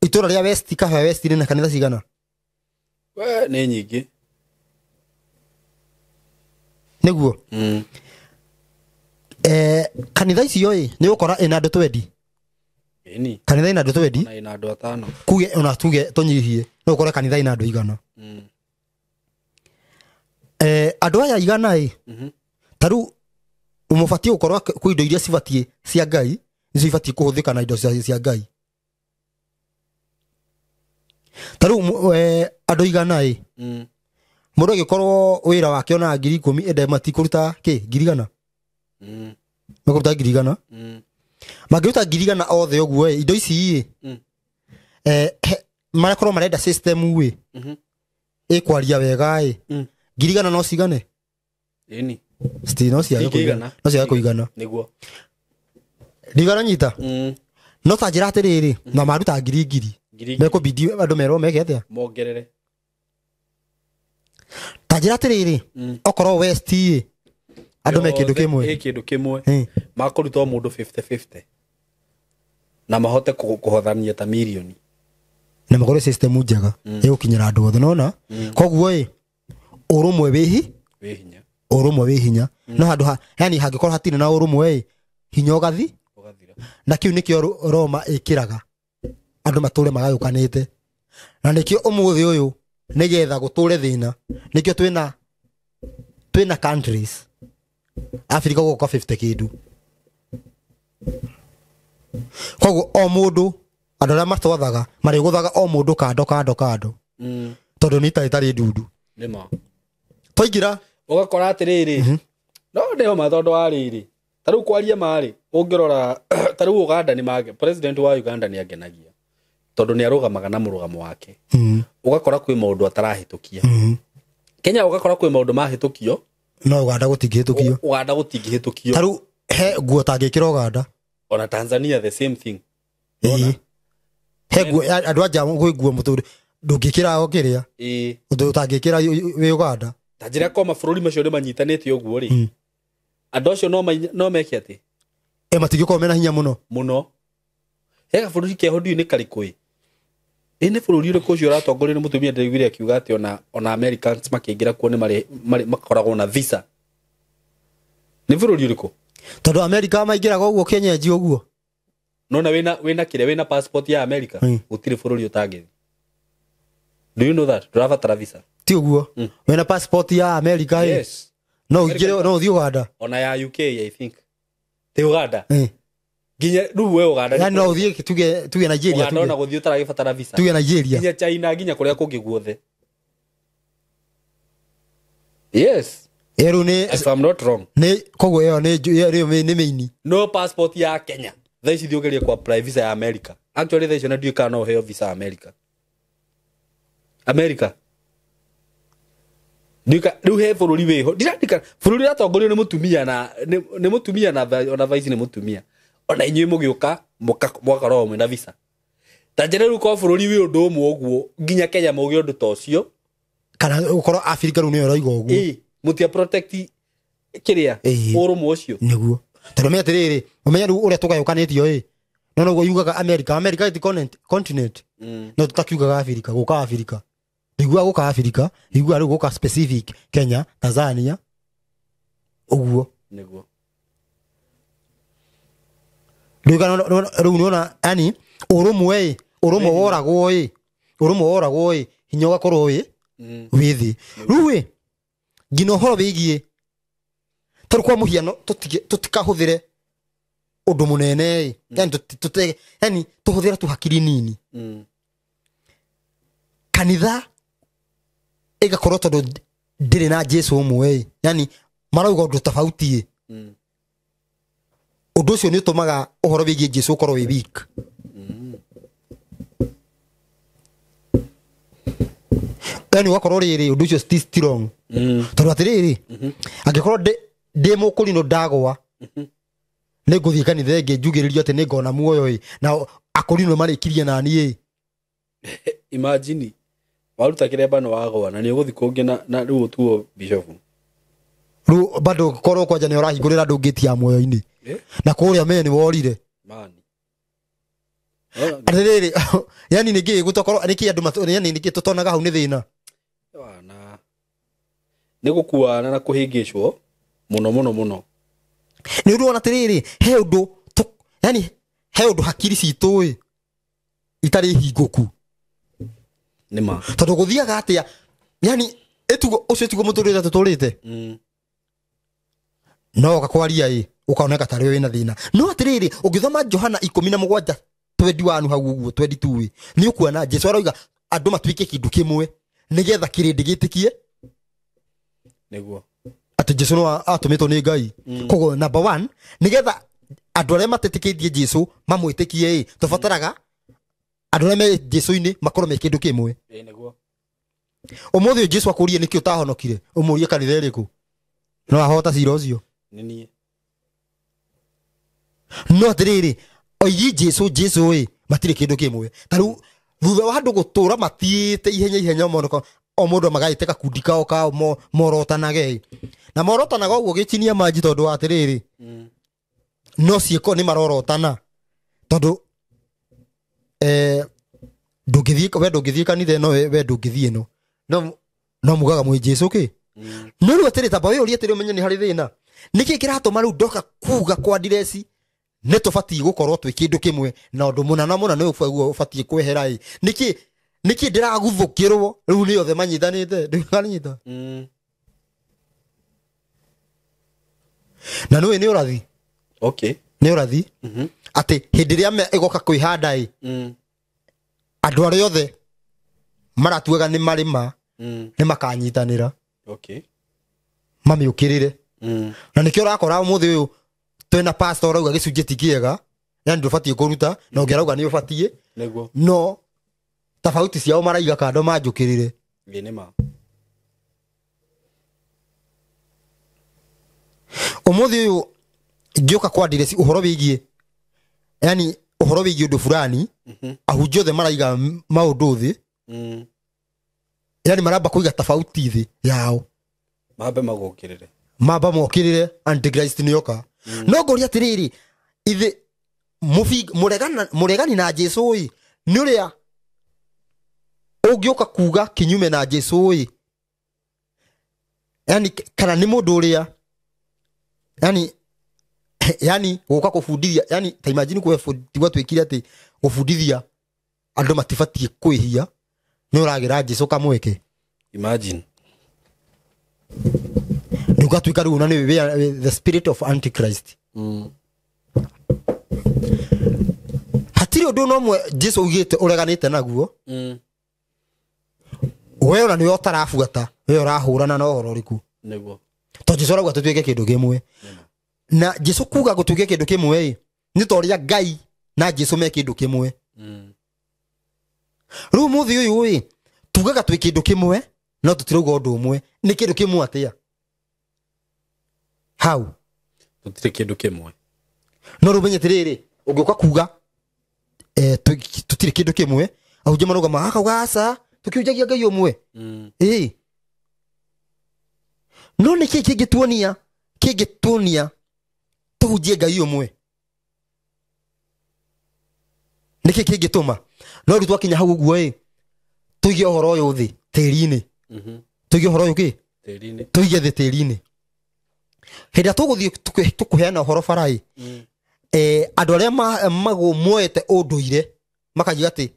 itũra rĩa West Kahawa West rĩna kanitha cigana? We nĩ nyingĩ. Nĩguo. Kanitha icio ĩ nĩ ũgũkora ĩna andũ 20. Ĩni. Kanitha ĩna andũ 20. Na ĩna andũ 5. Kuge ona tuge tũnyihie no ũkore kanitha ĩna andũ 100. Andũ aya 100 ĩ ta rĩu mũbatiĩ gũkorwo kwĩ indo iria cibatiĩ cia Ngai nicio ibatiĩ kũhũthĩka na indo cia Ngai. Ta rĩu andũ 100 ĩ mũndũ angĩkorwo wĩra wake ona 10,000 ende matikũruta kĩ 100,000. Makũruta 100,000. Mangĩruta 100,000 othe ũguo ĩ indo ici ĩ marakorwo marenda system ĩ ĩkwaria wega ĩ 100,000 no cigane? Ĩni. No ciage kũigana. No ciage kũigana. Nĩguo. Ndigana nyita. No ta njĩra atĩrĩrĩ na maruta 1,000 mekũbidi andũ merwo meke atĩa? Mongerere. Ta njĩra atĩrĩrĩ okorwo West ĩ andũ me kĩndũ kĩmwe. Ĩ kĩndũ kĩmwe. Makũruta o mũndũ 50-50. Na mahote kũhothania ta mirioni. Na makorwo system njega ĩgũkinyĩra andũ othe nona. Koguo ĩ ũrũmwe wĩ hinya. Ũrũmwe wĩ hinya. No handũ ha yani hangĩkorwo hatirĩ na ũrũmwe ĩ hinya ũgathi ũgathira. Na kĩu nĩkĩo Roma ĩkĩraga andũ matũre magayũkanĩte. Na nĩkĩo ũmũthĩ ũyũ nĩgetha gũtũre thĩna nĩkĩo twĩna countries Africa gũka 50 kĩndũ. Koguo o mũndũ andũ arĩa matwathaga marĩgũthaga o mũndũ kando kando kando. Tondũ nĩ itarĩ ndundu. Nĩma. Twaingĩra ũgakora atĩrĩrĩ no nĩho ma tondũ wa rĩrĩ ta rĩu kwaria marĩ ũngĩrora ta rĩu Uganda nĩ mage president wa Uganda nĩ angenagia tondũ nĩ arũgamaga na mũrũgamo wake. Ũgakora kwĩ maũndũ atarahĩtũkia. Kenya ũgakora kwĩ maũndũ mahĩtũkio no Uganda gũtingĩhĩtũkio. Uganda gũtingĩhĩtũkio. Ta rĩu he nguo tangĩkĩra Uganda. Ona Tanzania the same thing. He nguo andũ anja gwĩ nguo mũtũrĩ ndũngĩkĩra o kĩrĩa. Ũndũ ũtangĩkĩra wĩ Uganda. Ta njĩra kwa mabũrũri macio nĩ manyitanĩte ũguo rĩ. Andũ acio no meke atĩ? Matingĩkorwo mena hinya mũno. Mũno. He gabũrũri keho ndiũĩ nĩ karĩkũ ĩ. Ĩ nĩ bũrũri ũrĩkũ ũcio ũratongorio nĩ mũtumia ndĩraiguire akiuga atĩ ona Americans makĩingĩra kuo nĩ makoragwo na visa. Nĩ bũrũri ũrĩkũ? Tondũ America maingĩraga ũguo kĩenyenji ũguo. Nona wĩna kĩrĩa wĩna passport ya America gũtirĩ bũrũri ũtangĩthiĩ. Do you know that? Ndũrabatara visa. Ti ũguo. Wĩna passport ya America ĩ. Yes. No ũingĩre no ũthiĩ Uganda. Ona ya UK I think. Ti Uganda. Nginya rĩu we Uganda. Yani no ũthiĩ tuge Nigeria. Uganda ona gũthiĩ ũtaragĩbatara visa. Tuge Nigeria. Nginya China nginya kũrĩa kũngĩ guothe. Yes. Ĩrũ nĩ if I'm not wrong. Nĩ koguo ĩyo nĩ nĩ mĩini. No passport ya Kenya. Thaa ici thiĩ ũgerie ku apply visa ya America. Actually thaa ici ona ndiũĩ kana no ũheo visa ya America. America. Ndika rĩu he bũrũri wĩho. Ndirandika bũrũri ũratongorio nĩ mũtumia na nĩ mũtumia na ona vice nĩ mũtumia. Ona inyuĩ mũgĩũka mũgakorwo mwĩna visa. Ta njĩra rĩu kwa bũrũri wĩ ũndũ ũmwe ũguo nginya Kenya mũgĩe ũndũ ta ũcio. Kana ũkorwo Africa rĩu nĩyo ĩroiga ũguo. Ĩ mũtia protect kĩrĩa ũrũmwe ũcio. Nĩguo. Tondũ menya atĩrĩrĩ ũmenye rĩu ũrĩa tũgayũkanĩtio ĩ. No noguo yugaga America. America ti continent. No tũtakiugaga Africa gũka Africa. Niguo gũka Africa, niguo rĩu gũka specific Kenya, Tanzania. Ũguo. Nĩguo. Rĩu nĩwona yani ũrũmwe ĩ, ũrũmwe woragwo ĩ, ũrũmwe woragwo ĩ, hinya ũgakorwo ĩ wĩ thĩ. Rĩu ĩ nginya ũhoro wĩgiĩ tarĩu kwa mũhiano tũtikahũthĩre ũndũ mũnene ĩ, yani yani tũhũthĩre tu hakiri nini. Kanitha ĩgakorwo tondũ ndĩrĩ na Jesu ũmwe ĩ, yani marauga ũndũ tofauti ĩ. Ũndũ ũcio nĩ ũtũmaga ũhoro wĩgiĩ Jesu ũkorwo wĩ weak. Yani ũgakorwo rĩrĩ ũndũ ũcio ti strong. Tondũ atĩrĩrĩ angĩkorwo ndĩ mũkũrinũ ndagwa Nĩ ngũthiĩ kanitha ĩngĩ njugĩrĩrio atĩ nĩ ngona muoyo ĩ, na akũrinwo marĩkirie nani ĩ. Imagine waruta kĩremba nĩ wagwa na nĩ ũgũthiĩ kũngĩ na rĩu ũtuo bishop. Rĩu bado korwo kwanja nĩ ũrahingũrĩra andũ ngĩti ya muoyo-inĩ. Na kũrĩa me nĩ worire. Mani. Atĩrĩrĩ, yani nĩkĩ gũtokorwo nĩkĩ andũ yani nĩkĩ tũtonaga hau nĩ thĩna. Wana. Nĩ gũkuana na kũhĩngĩcwo mũno mũno mũno. Nĩ ũndũ ona atĩrĩrĩ, he ũndũ yani he ũndũ hakiri citũ ĩ itarĩ hingũku. Nĩ ma. Tondũ gũthiaga atĩa? Yani ĩtugo ũcio tiguo mũtũrĩre tũtũrĩte. No ũgakwaria ĩ ũkaoneka tarĩ wĩna thĩna. No atĩrĩrĩ, ũngĩthoma Johana 17 21 hau ũguo 22 ĩ, nĩ ũkuona Jesu aroiga andũ matuĩke kĩndũ kĩmwe nĩgetha kĩrĩndĩ gĩtĩkie Nĩguo atĩ Jesu no atũmĩtwo nĩ Ngai. Koguo number 1 nĩgetha andũ arĩa matetĩkĩtie Jesu mamwĩtĩkie ĩ, tũbataraga andũ arĩa me Jesu-inĩ makorwo me kĩndũ kĩmwe. Nĩguo. Ũmũthĩ Jesu akũrie nĩkĩ ũtahonokire, ũmũrie kanitha ĩrĩkũ, no ahota cira ũcio. Nĩ niĩ. No atĩrĩrĩ, oigi Jesu Jesu ĩ matirĩ kĩndũ kĩmwe. Ta rĩu thutha wa andũ gũtũra matiĩte ihenya ihenya monoko o mũndũ magaĩte gakundi kao kao morotanage. Na morotanaga ũguo gĩchinia maji tondũ wa atĩrĩrĩ, no ciĩko nĩ marorotana tondũ ndũngĩthiĩ we ndũngĩthiĩ kanitha ĩno we ndũngĩthiĩ ĩno no mugaga mwĩ Jesu kĩ. No rĩu atĩrĩ, tamba wĩyũrie atĩrĩ ũmenye nĩ harĩ thĩna. Nĩkĩ kĩratũma rĩu ndoka kuga kwa ndireci nĩ tũbatiĩ gũkorwo twĩ kĩndũ kĩmwe na ũndũ mũna na mũna nĩ ũbatiĩ kwehera ĩ. Nĩkĩ ndĩraguthũkĩrwo rĩu nĩ othe manyitanĩte ndĩkanyita. Na nĩũĩ nĩ ũrathi. Okay. Nĩ ũrathi atĩ hĩndĩ ĩrĩa ĩgoka kwĩhanda ĩ, andũ arĩa othe maratuaga nĩ marĩma nĩ makanyitanĩra. Okay. Mamĩũkĩrĩre. Na nĩkĩo ũrakora ũmũthĩ ũyũ twĩna pastor ũrauga gĩcunjĩ ti kĩega, yani ndũbatiĩ kũruta, na ũngĩ arauga nĩ ũbatiĩ. Nĩguo. No tofauti ciao maraiga kando manjũkĩrĩre. Nĩ ma. Ũmũthĩ ũyũ ngĩũka kwa ndireci ũhoro wĩgiĩ, yani ũhoro wĩgiĩ ũndũ fulani, ahunjia othe maraiga maũndũ thĩ. Yani maramba kũiga tofauti thĩ yao. Mambe magũkĩrĩre. Mamba mokĩrĩre Antichrist nĩoka. No ngũria atĩrĩrĩ, ithe mũregani na Jesu ĩ, nĩ ũrĩa ũngĩũka kuga kinyume na Jesu ĩ, yani kana nĩ mũndũ ũrĩa yani gũka kũbundithia, yani ta imagine kũbundithia twĩkire atĩ gũbundithia andũ matibatiĩ kwĩhia, nĩ ũragĩra Jesu kamweke. Imagine. Ndũgatuĩka rĩu na nĩ the spirit of Antichrist. Hatirĩ ũndũ no mwe Jesu augĩte ũreganĩte naguo. We ona nĩwe ũtarabuata, we ũrahũrana na ũhoro ũrĩkũ. Nĩguo. Tondũ Jesu arauga tũtuĩke kĩndũ kĩmwe. Na Jesu kuga gũtuĩke kĩndũ kĩmwe ĩ, nĩ ta ũrĩa Ngai na Jesu me kĩndũ kĩmwe. Rĩu ũmũthĩ ũyũ ĩ, tugaga twĩ kĩndũ kĩmwe, no tũtirauga ũndũ ũmwe. Nĩ kĩndũ kĩmwe atĩa? Hau. Tũtirĩ kĩndũ kĩmwe. No rĩu menye atĩrĩrĩ, ũngĩũka kuga tũtirĩ kĩndũ kĩmwe, ahunjia marauga akauga aca, tũkĩhunjagia Ngai ũmwe. Ĩ. No nĩkĩ kĩngĩtuonia, kĩngĩtuonia tũhunjie Ngai ũmwe? Nĩkĩ kĩngĩtũma? No rĩu twakinya hau ũguo ĩ, tũige ũhoro ũyũ thĩ tĩri-inĩ. Tũige ũhoro ũyũ kĩ? Tĩri-inĩ. Tũige thĩ tĩri-inĩ. Hĩndĩ ĩrĩa tũgũthiĩ tũkũheana ũhoro bara ĩ, andũ arĩa moete ũndũire makagiga atĩ,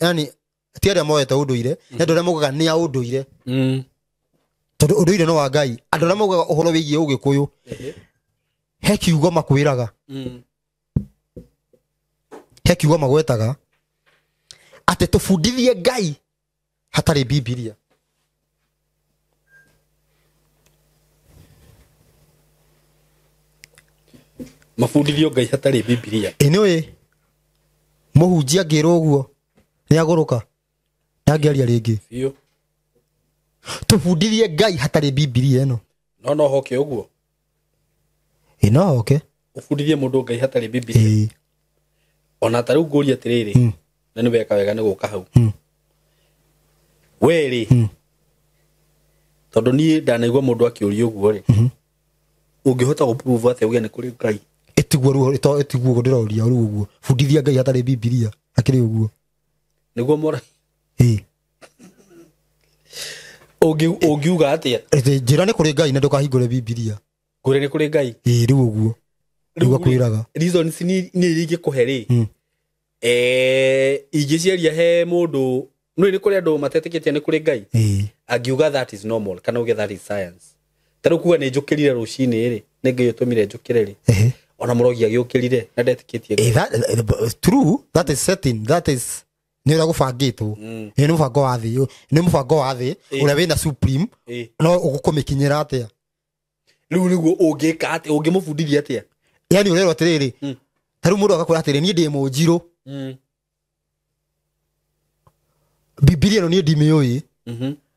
yani ti arĩa moete ũndũire, nĩ andũ arĩa maugaga nĩ a ũndũire. Tondũ ũndũire no wa Ngai. Andũ arĩa maugaga ũhoro wĩgiĩ Ũgĩkũyũ, he kiugo makwĩraga. He kiugo magwetaga atĩ tũbundithie Ngai hatarĩ Bibilia. Mabundithio Ngai hatarĩ Bibilia. Ĩ nĩũĩ mũhunjia angĩrwo ũguo nĩagũrũka, ndangĩaria rĩngĩ. Biũ. Tũbundithie Ngai hatarĩ Bibilia ĩno. No no hoke ũguo. Ĩ no oke. Ũbundithie mũndũ Ngai hatarĩ Bibilia. Ĩ. Ona ta rĩu ngũrie atĩrĩrĩ, na nĩ weka wega nĩ gũka hau. We rĩ, tondũ niĩ ndanaigua mũndũ akĩũria ũguo rĩ, ũngĩhota gũprove atĩa uge nĩ kũrĩ Ngai? Ĩtiguo rĩu ĩtiguo ũguo ndĩroria rĩu ũguo. Bundithia Ngai hatarĩ Bibilia akĩrĩ ũguo. Nĩguo mora Ĩ. Ũngiuga atĩa? Ĩtĩ njĩra nĩ kũrĩ Ngai na ndũkahingũre Bibilia. Ngũrĩ nĩ kũrĩ Ngai. Ĩ rĩu ũguo. Rĩu akwĩraga. Reasons nĩ iria ingĩkũhe rĩ, ingĩciaria he mũndũ, nĩ nĩ kũrĩ andũ matetĩkĩtie nĩ kũrĩ Ngai. Angiuga that is normal kana uge that is science. Ta rĩu kuga nĩ njũkĩrire rũcinĩ rĩ, nĩ Ngai ũtũmire njũkĩre rĩ. Ona mũrogi agĩũkĩrire na ndetĩkĩtie Ngai. That, true, that is setting, that is nĩ ũrĩa gũbangĩtwo. Nĩ mũbango wa thĩ, nĩ mũbango wa thĩ ũrĩa wĩna supreme, no ũgũkũmĩkinyĩra atĩa? Rĩu nĩguo ũngĩka atĩa, ũngĩmũbundithia atĩa? Yaani ũrerwo atĩrĩrĩ, ta rĩu mũndũ agakwĩra atĩrĩ, niĩ ndĩ mũnjirũ. Bibilia ĩno niĩ ndimĩũĩ.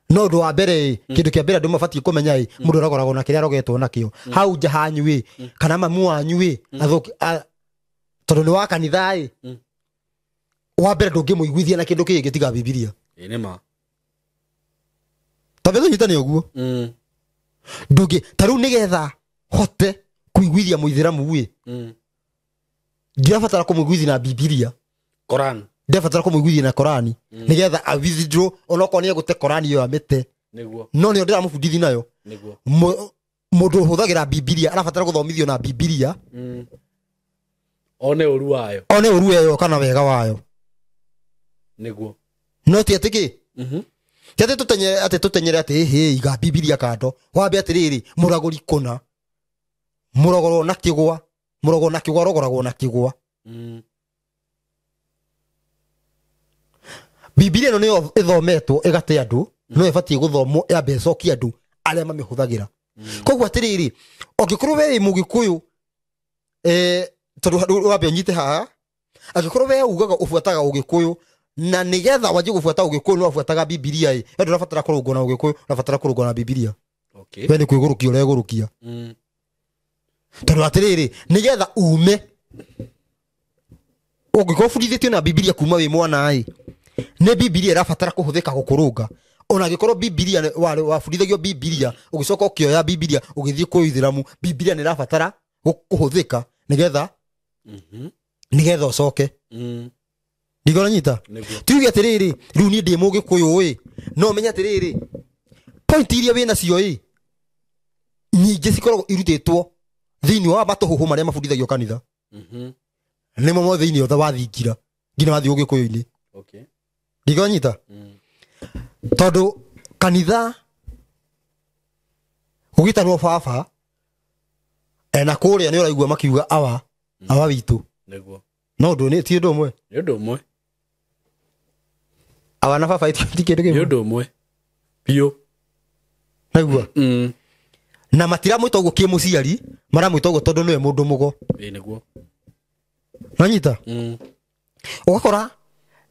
No ũndũ wa mbere ĩ, kĩndũ kĩa mbere andũ mabatiĩ kũmenya ĩ, mũndũ arogoragwo na kĩrĩa arogetwo nakĩo. Hau nja hanyu ĩ, kana mamu wanyu ĩ, tondũ nĩ wa kanitha ĩ, wa mbere ndũngĩmũiguithia na kĩndũ kĩngĩ tiga Bibilia. Ĩ nĩ ma. Twambe tũnyitane ũguo. Ndũngĩ, ta rĩu nĩgetha hote kũiguithia mũithĩramu ĩ, ndirabatara kũmũiguithia na Bibilia. Koran. Ndirabatara kũmũiguithia na Korani. Nĩgetha a withdraw, onokorwo nĩ egũte Korani ĩyo amĩte. Nĩguo. No nĩyo ndĩramũbundithia nayo. Nĩguo. Mũndũ ũhũthagĩra Bibilia arabatara gũthomithio na Bibilia. One ũru wayo. One ũru wayo kana wega wayo. Nĩguo. No ti atĩ kĩ? Ti atĩ tũtenyere, atĩ tũtenyere atĩ, hĩ, iga Bibilia kando. Wambe atĩrĩrĩ, mũragũri kũna. Mũrogorwo na kĩgwa. Mũrogorwo na kĩgwa, rogoragwo na kĩgwa. Bibilia ĩno nĩyo ĩthometwo ĩgate andũ, no ĩbatiĩ gũthomwo yambe ĩcokie andũ arĩa mamĩhũthagĩra. Koguo atĩrĩrĩ, ũngĩkorwo we wĩ Mũgĩkũyũ, tondũ wambe ũnyite haha, angĩkorwo we ugaga ũbuataga Ũgĩkũyũ, na nĩgetha wanjie gũbuata Ũgĩkũyũ nĩ wabuataga Bibilia ĩ, we ndũrabatara kũrũngwo na Ũgĩkũyũ, ũrabatara kũrũngwo na Bibilia. We nĩ kwĩgũrũkia ũregũrũkia. Tondũ atĩrĩrĩ, nĩgetha ume, ũngĩkorwo ũbundithĩtio na Bibilia kuma wĩ mwana ĩ, nĩ Bibilia ĩrabatara kũhũthĩka gũkũrũnga. Ona angĩkorwo Bibilia wabundithagio Bibilia, ũgĩcoka ũkĩoya Bibilia ũgĩthiĩ kwĩ Ithĩramu, Bibilia nĩ ĩrabatara kũhũthĩka nĩgetha ũcoke. Ndigora nyita? Tuge atĩrĩrĩ, rĩu niĩ ndĩ Mũgĩkũyũ ĩ, no menye atĩrĩrĩ, point iria wĩna cio ĩ, nyingĩ cikoragwo irutĩtwo thĩinĩ wa matũhũhũ marĩa mabundithagio kanitha. Nĩmo mothe thĩinĩ wa thingira nginya wathiĩ Ũgĩkũyũ-inĩ. Ndigora nyita? Tondũ kanitha gũgĩtanwo baba, na kũrĩa nĩ ũraigua makiuga awa, awa witũ. Nĩguo. No ũndũ nĩ ti ũndũ ũmwe. Nĩ ũndũ ũmwe. Awa na baba ti kĩndũ kĩmwe. Nĩ ũndũ ũmwe. Biũ. Naigua? Na matiramwĩta ũguo kĩmũciari, maramwĩta ũguo tondũ nĩwe mũndũ mũgo. Ĩ nĩguo. Nanyita? Ũgakora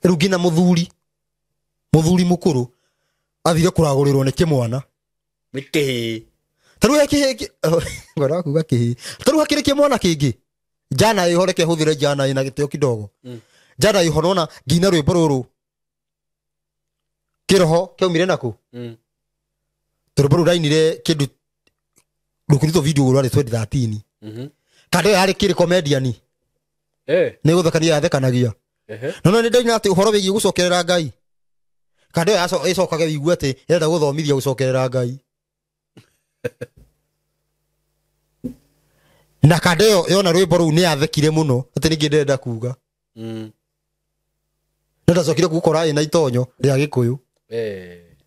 rĩu nginya mũthuri mũkũrũ athire kũragũrĩrwo nĩ kĩmwana. Nĩ kĩhĩĩ. Ta rĩu he kĩhĩĩ ngwenda kuga kĩhĩĩ. Ta rĩu hakĩrĩ kĩmwana kĩngĩ. Jana ĩho reke hũthĩre jana ĩna gĩtĩo kidogo. Jana ĩho nona nginya rwĩmbo rũrũ kĩroho kĩaumire nakũ? Tondũ rwĩmbo rũu ndainire kĩndũ rũkĩrutwo video rwarĩ 2013. Kando yarĩ kĩrĩ comedian. Nĩ gũthekania yathekanagia. No no nĩ ndaina atĩ ũhoro wĩgiĩ gũcokerera Ngai. Kando ĩcokage wĩigue atĩ ĩrenda gũthomithia gũcokerera Ngai. Na kando ĩyo yona rwĩmbo rũu nĩ yathekire mũno atĩ ningĩ ndĩrenda kuga. No ndacokire gũkora ĩna itonyo rĩa Gĩkũyũ.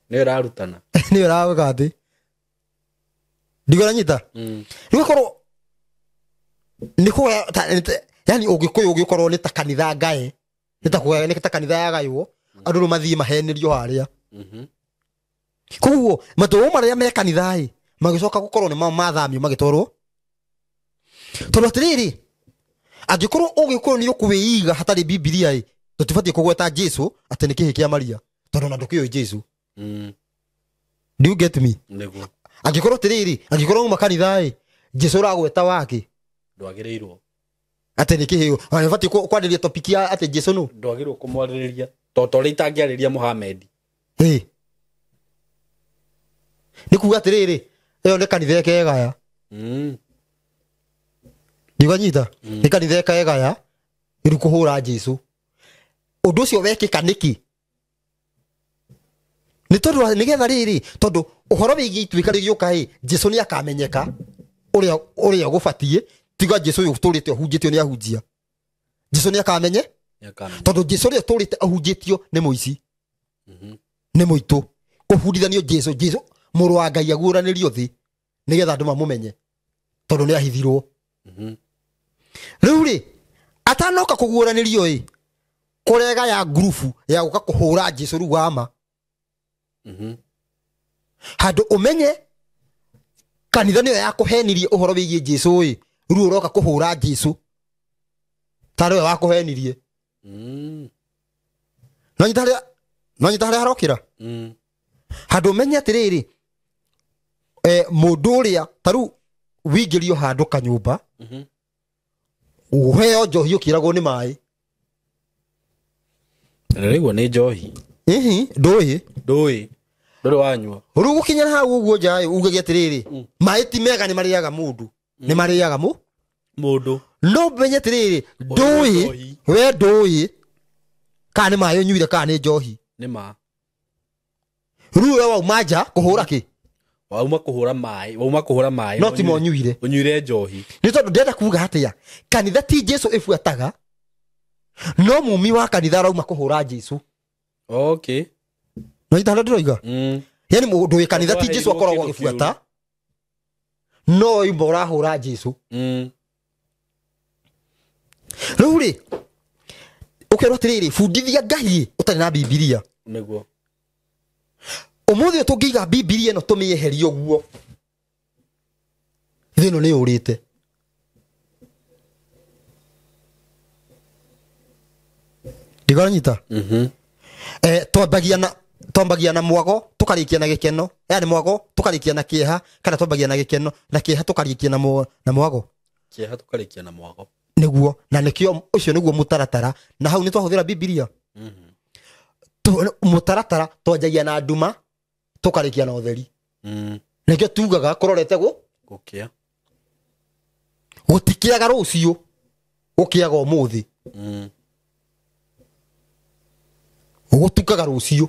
Nĩyo ĩrarutana. Nĩyo ĩrauga atĩ. Ndigora nyita? Rĩu ĩkorwo nĩ kũgaya yani Ũgĩkũyũ ũgĩkorwo nĩ ta kanitha ngae, nĩ ta kũgaya, nĩ ta kanitha yagaywo, andũ rĩu mathiĩ mahenerio harĩa. Koguo matũũ marĩa me kanitha ĩ, magĩcoka gũkorwo nĩ mathamio magĩtwarwo. Tondũ atĩrĩrĩ, angĩkorwo Ũgĩkũyũ nĩ ũkwĩiga hatarĩ Bibilia ĩ, tũtibatiĩ kũgweta Jesũ atĩ nĩ kĩhĩĩ kĩa Maria, tondũ ona ndũkĩũĩ Jesũ. Do you get me? Nĩguo. Angĩkorwo atĩrĩrĩ, angĩkorwo uma kanitha ĩ, Jesũ ũragweta wake, Ndwagĩrĩirwo. Atĩ nĩ kĩheo. Ona nĩũbatiĩ kwarĩria topic ya atĩ Jesu nũ? Ndwagĩrĩirwo kũmwarĩrĩria. To ta ũrĩa itangĩarĩria Muhammad. Ĩĩ. Nĩ kuga atĩrĩrĩ, ĩyo nĩ kanitha ĩkegaya. Ndiganyita. Nĩ kanitha ĩkegaya rĩu kũhũra Jesu. Ũndũ ũcio wekĩka nĩkĩ? Nĩ tondũ nĩgetha rĩrĩ, tondũ ũhoro wĩgiĩ ituĩka rĩgĩũka ĩ, Jesu nĩ akamenyeka ũrĩa gũbatiĩ, tiga Jesu ũyũ ũtũrĩte ũhunjĩtio nĩ ahunjia. Jesu nĩ akamenye? Tondũ Jesu ũrĩa ũtũrĩte ahunjĩtio nĩ mũici. Nĩ mũitũ. Kũbundithanio Jesu, Jesu mũrũ wa Ngai aguũranĩrio thĩ nĩgetha andũ mamũmenye tondũ nĩ ahithirwo. Rĩu rĩ, atanoka kũguũranĩrio ĩ, kũrega ya ngurubu ya gũka kũhũra Jesu rĩu wa ma. Handũ ũmenye kanitha nĩyo yakũhenirie ũhoro wĩgiĩ Jesu ĩ, rĩu ũroka kũhũra Jesu tarĩ we wakũhenirie. No nyita harĩa harokĩra. Handũ ũmenye atĩrĩrĩ, mũndũ ũrĩa ta rĩu wĩingĩrio handũ kanyũmba, ũheo njohi ũkĩragwo nĩ maĩ. Rĩu nĩ njohi. Ĩhi, ndũĩ. Ndũĩ. Ndũrĩ wanyua. Rĩu gũkinya hau ũguo nja ĩ, ugage atĩrĩrĩ, maĩ ti mega nĩ marĩaga mũndũ. Nĩ marĩaga mũndũ. No menye atĩrĩrĩ, ndũĩ, we ndũĩ kana nĩ maĩ ũnyuire kana nĩ njohi. Nĩ ma. Rĩu we wauma nja kũhũra kĩ? Wauma kũhũra maĩ, wauma kũhũra maĩ. No ti monyuire. Ũnyuire njohi. Nĩ tondũ ndĩrenda kuga atĩa, kanitha ti Jesu ĩbuataga, no mumi wa kanitha arauma kũhũra Jesu. Okay. No nyita harĩa ndĩroiga? Yaani mũndũ wĩ kanitha ti Jesu akoragwo agĩbuata, no imba ũrahũra Jesu. Rĩu rĩ, ũkerwo atĩrĩrĩ, bundithia Ngai ũtarĩ na Bibilia. Nĩguo. Ũmũthĩ ũyũ tũngĩiga Bibilia ĩno tũmĩeherie ũguo, thĩ ĩno nĩ yũrĩte. Ndiganyita? Twambagia na mwago tũkarĩkia na gĩkeno, yaani mwago tũkarĩkia na kĩeha, kana twambagia na gĩkeno na kĩeha tũkarĩkia na mwago. Kĩeha tũkarĩkia na mwago. Nĩguo, na nĩkĩo ũcio nĩguo mũtaratara, na hau nĩ twahũthĩra Bibilia. Mũtaratara twanjagia na nduma tũkarĩkia na ũtheri. Nĩkĩo tugaga kũrorete gũkĩa. Gũtikĩaga rũciũ, gũkĩaga ũmũthĩ. Gũtukaga rũciũ.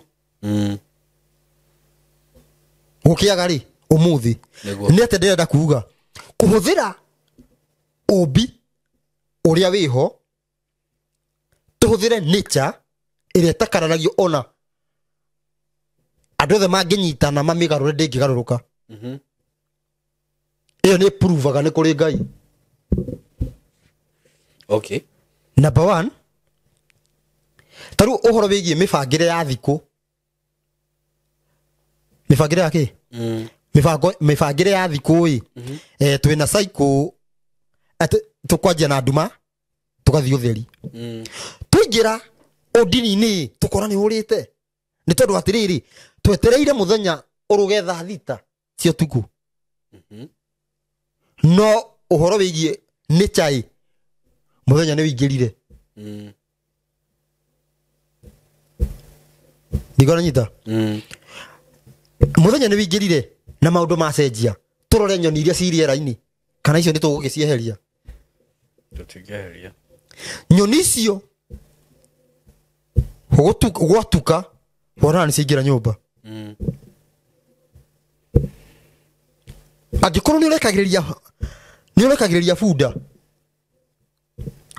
Gũkĩaga rĩ ũmũthĩ. Nĩ atĩa ndĩrenda kuga? Kũhũthĩra ũmbi ũrĩa wĩho, tũhũthĩre nature ĩrĩa ĩtakararagio ona andũ othe mangĩnyitana mamĩgarũre ndĩngĩgarũrũka. Ĩyo nĩ provaga nĩ kũrĩ Ngai. Okay. Number 1, ta rĩu ũhoro wĩgiĩ mĩbangĩre ya thikũ. Mĩbangĩre ya kĩ? Mĩbangĩre ya thikũ ĩ, twĩna cycle atĩ tũkwanjia na nduma tũgathiĩ ũtheri. Tũingĩra ũndini-inĩ tũkora nĩ ũrĩte. Nĩ tondũ atĩrĩrĩ, twetereire mũthenya ũrũge thaa thita cia ũtukũ. No ũhoro wĩgiĩ nature ĩ, mũthenya nĩ ũingĩrire. Ndigona nyita? Mũthenya nĩ ũingĩrire na maũndũ macenjia. Tũrore nyoni iria ci rĩera-inĩ, kana icio nĩ tũgũgĩcieheria? Tũtingĩeheria. Nyoni icio gwatuka wonaga nĩ ciaingĩra nyũmba. Angĩkorwo nĩ ũrekagĩrĩria bunda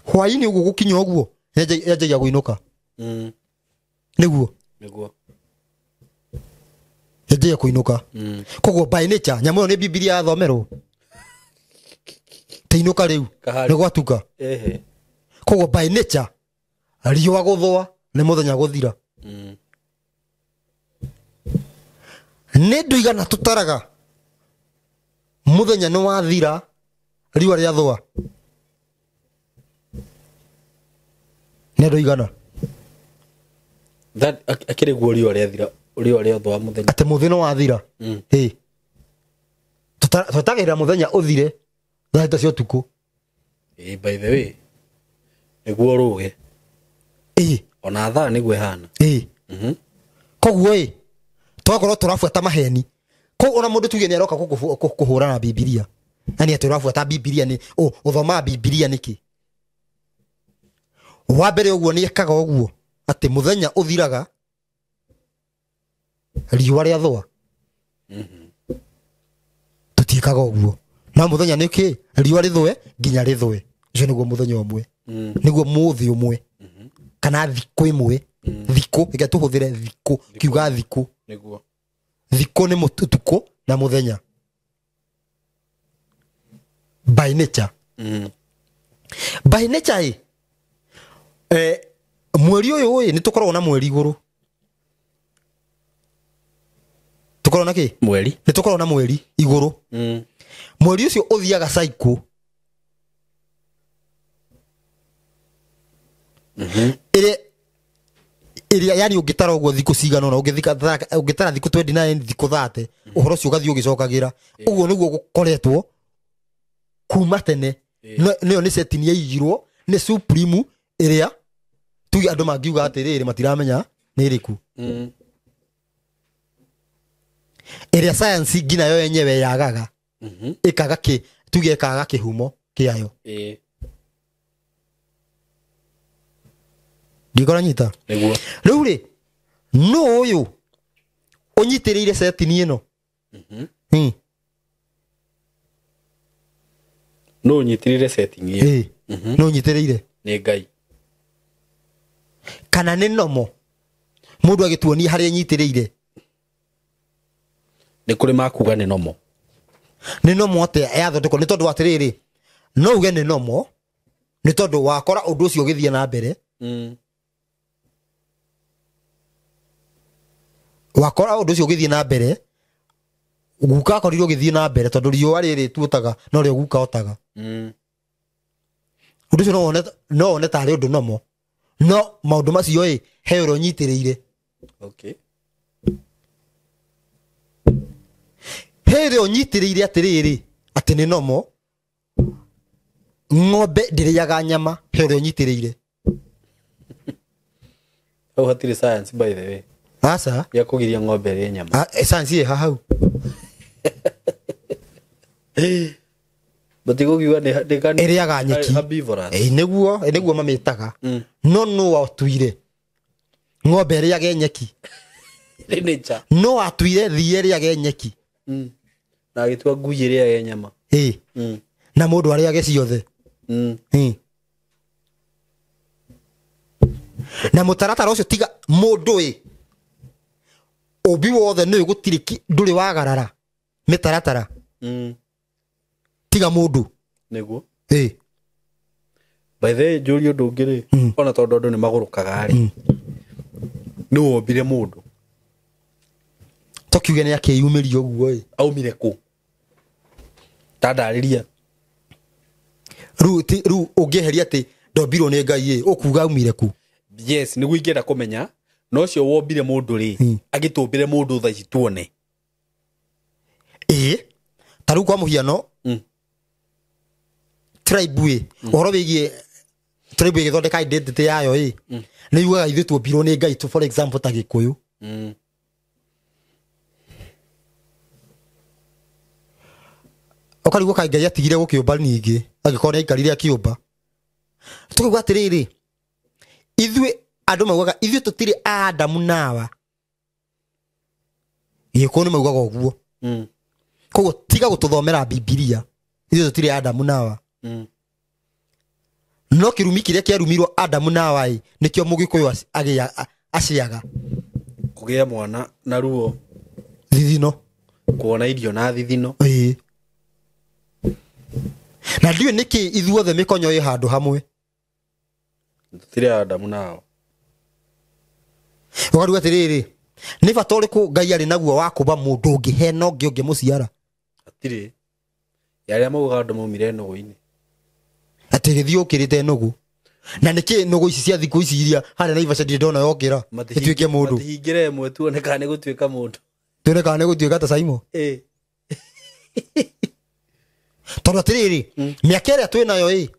hwaĩ-inĩ ũguo gũkinya ũguo yanjagia kũinũka. Nĩguo. Nĩguo. Yanjagia kũinũka. Koguo by nature nyamũ ĩyo nĩ Bibilia yathomerwo. Tĩinũka rĩu nĩ gwatuka. Koguo by nature riũa gũthũa nĩ mũthenya gũthira. Nĩ ndũigana tũtaraga mũthenya nĩ wathira riũa rĩathũa. Nĩ ndũigana. That akĩrĩ guo riũa rĩathira, riũa rĩathũa mũthenya. Atĩ mũthĩ nĩ wathira. Ĩ. Twetagĩrĩra mũthenya ũthire thaa thita cia ũtukũ. By the way, nĩguo rũge. Ona thaa nĩguo ĩhana. Koguo ĩ twakorwo tũrabuata maheni. Koguo ona mũndũ tuge nĩ aroka kũhũra na Bibilia. Na nĩ atĩ ũrabuata Bibilia nĩ ũthomaga Bibilia nĩkĩ? Wa mbere ũguo nĩ ekaga ũguo atĩ mũthenya ũthiraga riũa rĩathũa. Tũtiĩkaga ũguo. Na mũthenya nĩ kĩ? Riũa rĩthũe nginya rĩthũe. Ũcio nĩguo mũthenya ũmwe. Nĩguo mũthĩ ũmwe. Kana thikũ ĩmwe. Thikũ, reke tũhũthĩre thikũ, kiuga thikũ. Nĩguo. Thikũ nĩ ũtukũ na mũthenya. By nature. By nature ĩ, mweri ũyũ ĩ nĩ tũkoragwo na mweri igũrũ. Tũkoragwo na kĩ? Mweri. Nĩ tũkoragwo na mweri igũrũ. Mweri ũcio ũthiaga cycle. Ĩrĩa yani ũngĩtara ũguo thikũ cigana ũna, ũngĩtara thikũ 29 thikũ 30, ũhoro ũcio ũgathiĩ ũgĩcokagĩra. Ũguo nĩguo gũkoretwo kuma tene. Nĩyo nĩ setting yaigirwo nĩ Supreme ĩrĩa tuge andũ mangiuga atĩrĩrĩ matiramenya nĩ ĩrĩkũ. Ĩrĩa science nginya yo yenyewe yagaga. Ĩkaga kĩ, tuge ĩkaga kĩhumo kĩayo. Ndikora nyita. Nĩguo. Rĩu rĩ, nũ ũyũ ũnyitĩrĩire setting ĩno? Nũ ũnyitĩrĩire setting ĩyo? Nũ ũnyitĩrĩire? Nĩ Ngai. Kana nĩ nomo? Mũndũ agĩtuonia harĩa anyitĩrĩire. Nĩ kũrĩ makuga nĩ nomo. Nĩ nomo atĩa yathondekwo? Nĩ tondũ atĩrĩrĩ, no uge nĩ nomo nĩ tondũ wakora ũndũ ũcio ũgĩthiĩ na mbere. Wakora ũndũ ũcio ũgĩthiĩ na mbere, guka akorirwo ũgĩthiĩ na mbere tondũ riũa rĩrĩ tuotaga no rĩo guka otaga. Ũndũ ũcio no wone tarĩ ũndũ nomo, no maũndũ macio ĩ he ũrĩa ũnyitĩrĩire. Okay. He ũrĩa ũnyitĩrĩire atĩrĩrĩ atĩ nĩ nomo, ng'ombe ndĩrĩaga nyama, he ũrĩa ũnyitĩrĩire. Hau hatirĩ science by the way. Aca. Ya kũgiria ng'ombe ĩrĩe nyama. Science ĩ hau. Matigũkiuga nĩ ĩrĩaga nyeki. Herbivorous. Nĩguo mamĩtaga. No nũ watuire ng'ombe ĩrĩage nyeki? Nĩ nature. No watuire thiĩ ĩrĩage nyeki. Na agĩtua ngui ĩrĩage nyama. Na mũndũ arĩage ciothe. Na mũtaratara ũcio tiga mũndũ ĩ ũmbi wothe nĩ gũtirĩ ndũrĩ wagarara mĩtaratara. Tiga mũndũ. Nĩguo. By the way, njũrie ũndũ ũngĩ rĩ, ona tondũ andũ nĩ magũrũkaga rĩ, nĩ wombire mũndũ? Tũkiuge nĩ akĩyumĩria ũguo ĩ. Aumire kũ? Ta ndarĩria. Rĩu ũngĩeheria atĩ ndombirwo nĩ Ngai ĩ, ũkuga aumire kũ? Yes, nĩguo ingĩenda kũmenya, no ũcio wombire mũndũ rĩ, agĩtũmbĩre mũndũ thaa ici tuone. Ta rĩu kwa mũhiano, tribe ĩ, ũhoro wĩgiĩ tribe ĩgĩthondeka identity yayo ĩ, nĩ yugaga ithuĩ tuombirwo nĩ Ngai, for example ta Gĩkũyũ. Ũkarigwo kaĩ Ngai atigire gũkĩũmba ningĩ, angĩkorwo nĩ aikarire akĩũmba. Tũkauga atĩrĩrĩ, ithuĩ andũ maugaga ithuĩ tũtirĩ a Adamu na Hawa. Gĩkũyũ nĩ maugaga ũguo. Koguo tiga gũtũthomera Bibilia, ithuĩ tũtirĩ a Adamu na Hawa. No kĩrumi kĩrĩa kĩarumirwo Adamu na Hawa ĩ, nĩkĩo Mũgĩkũyũ aciaga. Kũgĩa mwana na ruo. Thithino. Kuona irio na thithino. Na ndiũĩ nĩkĩ ithuothe mĩkonyo ĩ handũ hamwe. Tũtirĩ a Adamu na Hawa. Ũkaruga atĩrĩrĩ, nĩ bata ũrĩkũ Ngai arĩ naguo wa kũmba mũndũ ũngĩ hena ũngĩ ũngĩmũciara? Hatirĩ. Ya arĩa maugaga andũ maumire nũgũ-inĩ. Atĩ gĩthiĩ ũkĩrĩte nũgũ. Na nĩkĩ nũgũ ici cia thikũ ici iria harĩa Naivasha ndirĩ ndona yokĩra ĩtuĩke mũndũ? Matihingĩre ĩmwe tuone kana nĩ gũtuĩka mũndũ. Tuone kana nĩ gũtuĩka ta Saimo. Tondũ atĩrĩrĩ, mĩaka ĩrĩa twĩ nayo ĩ,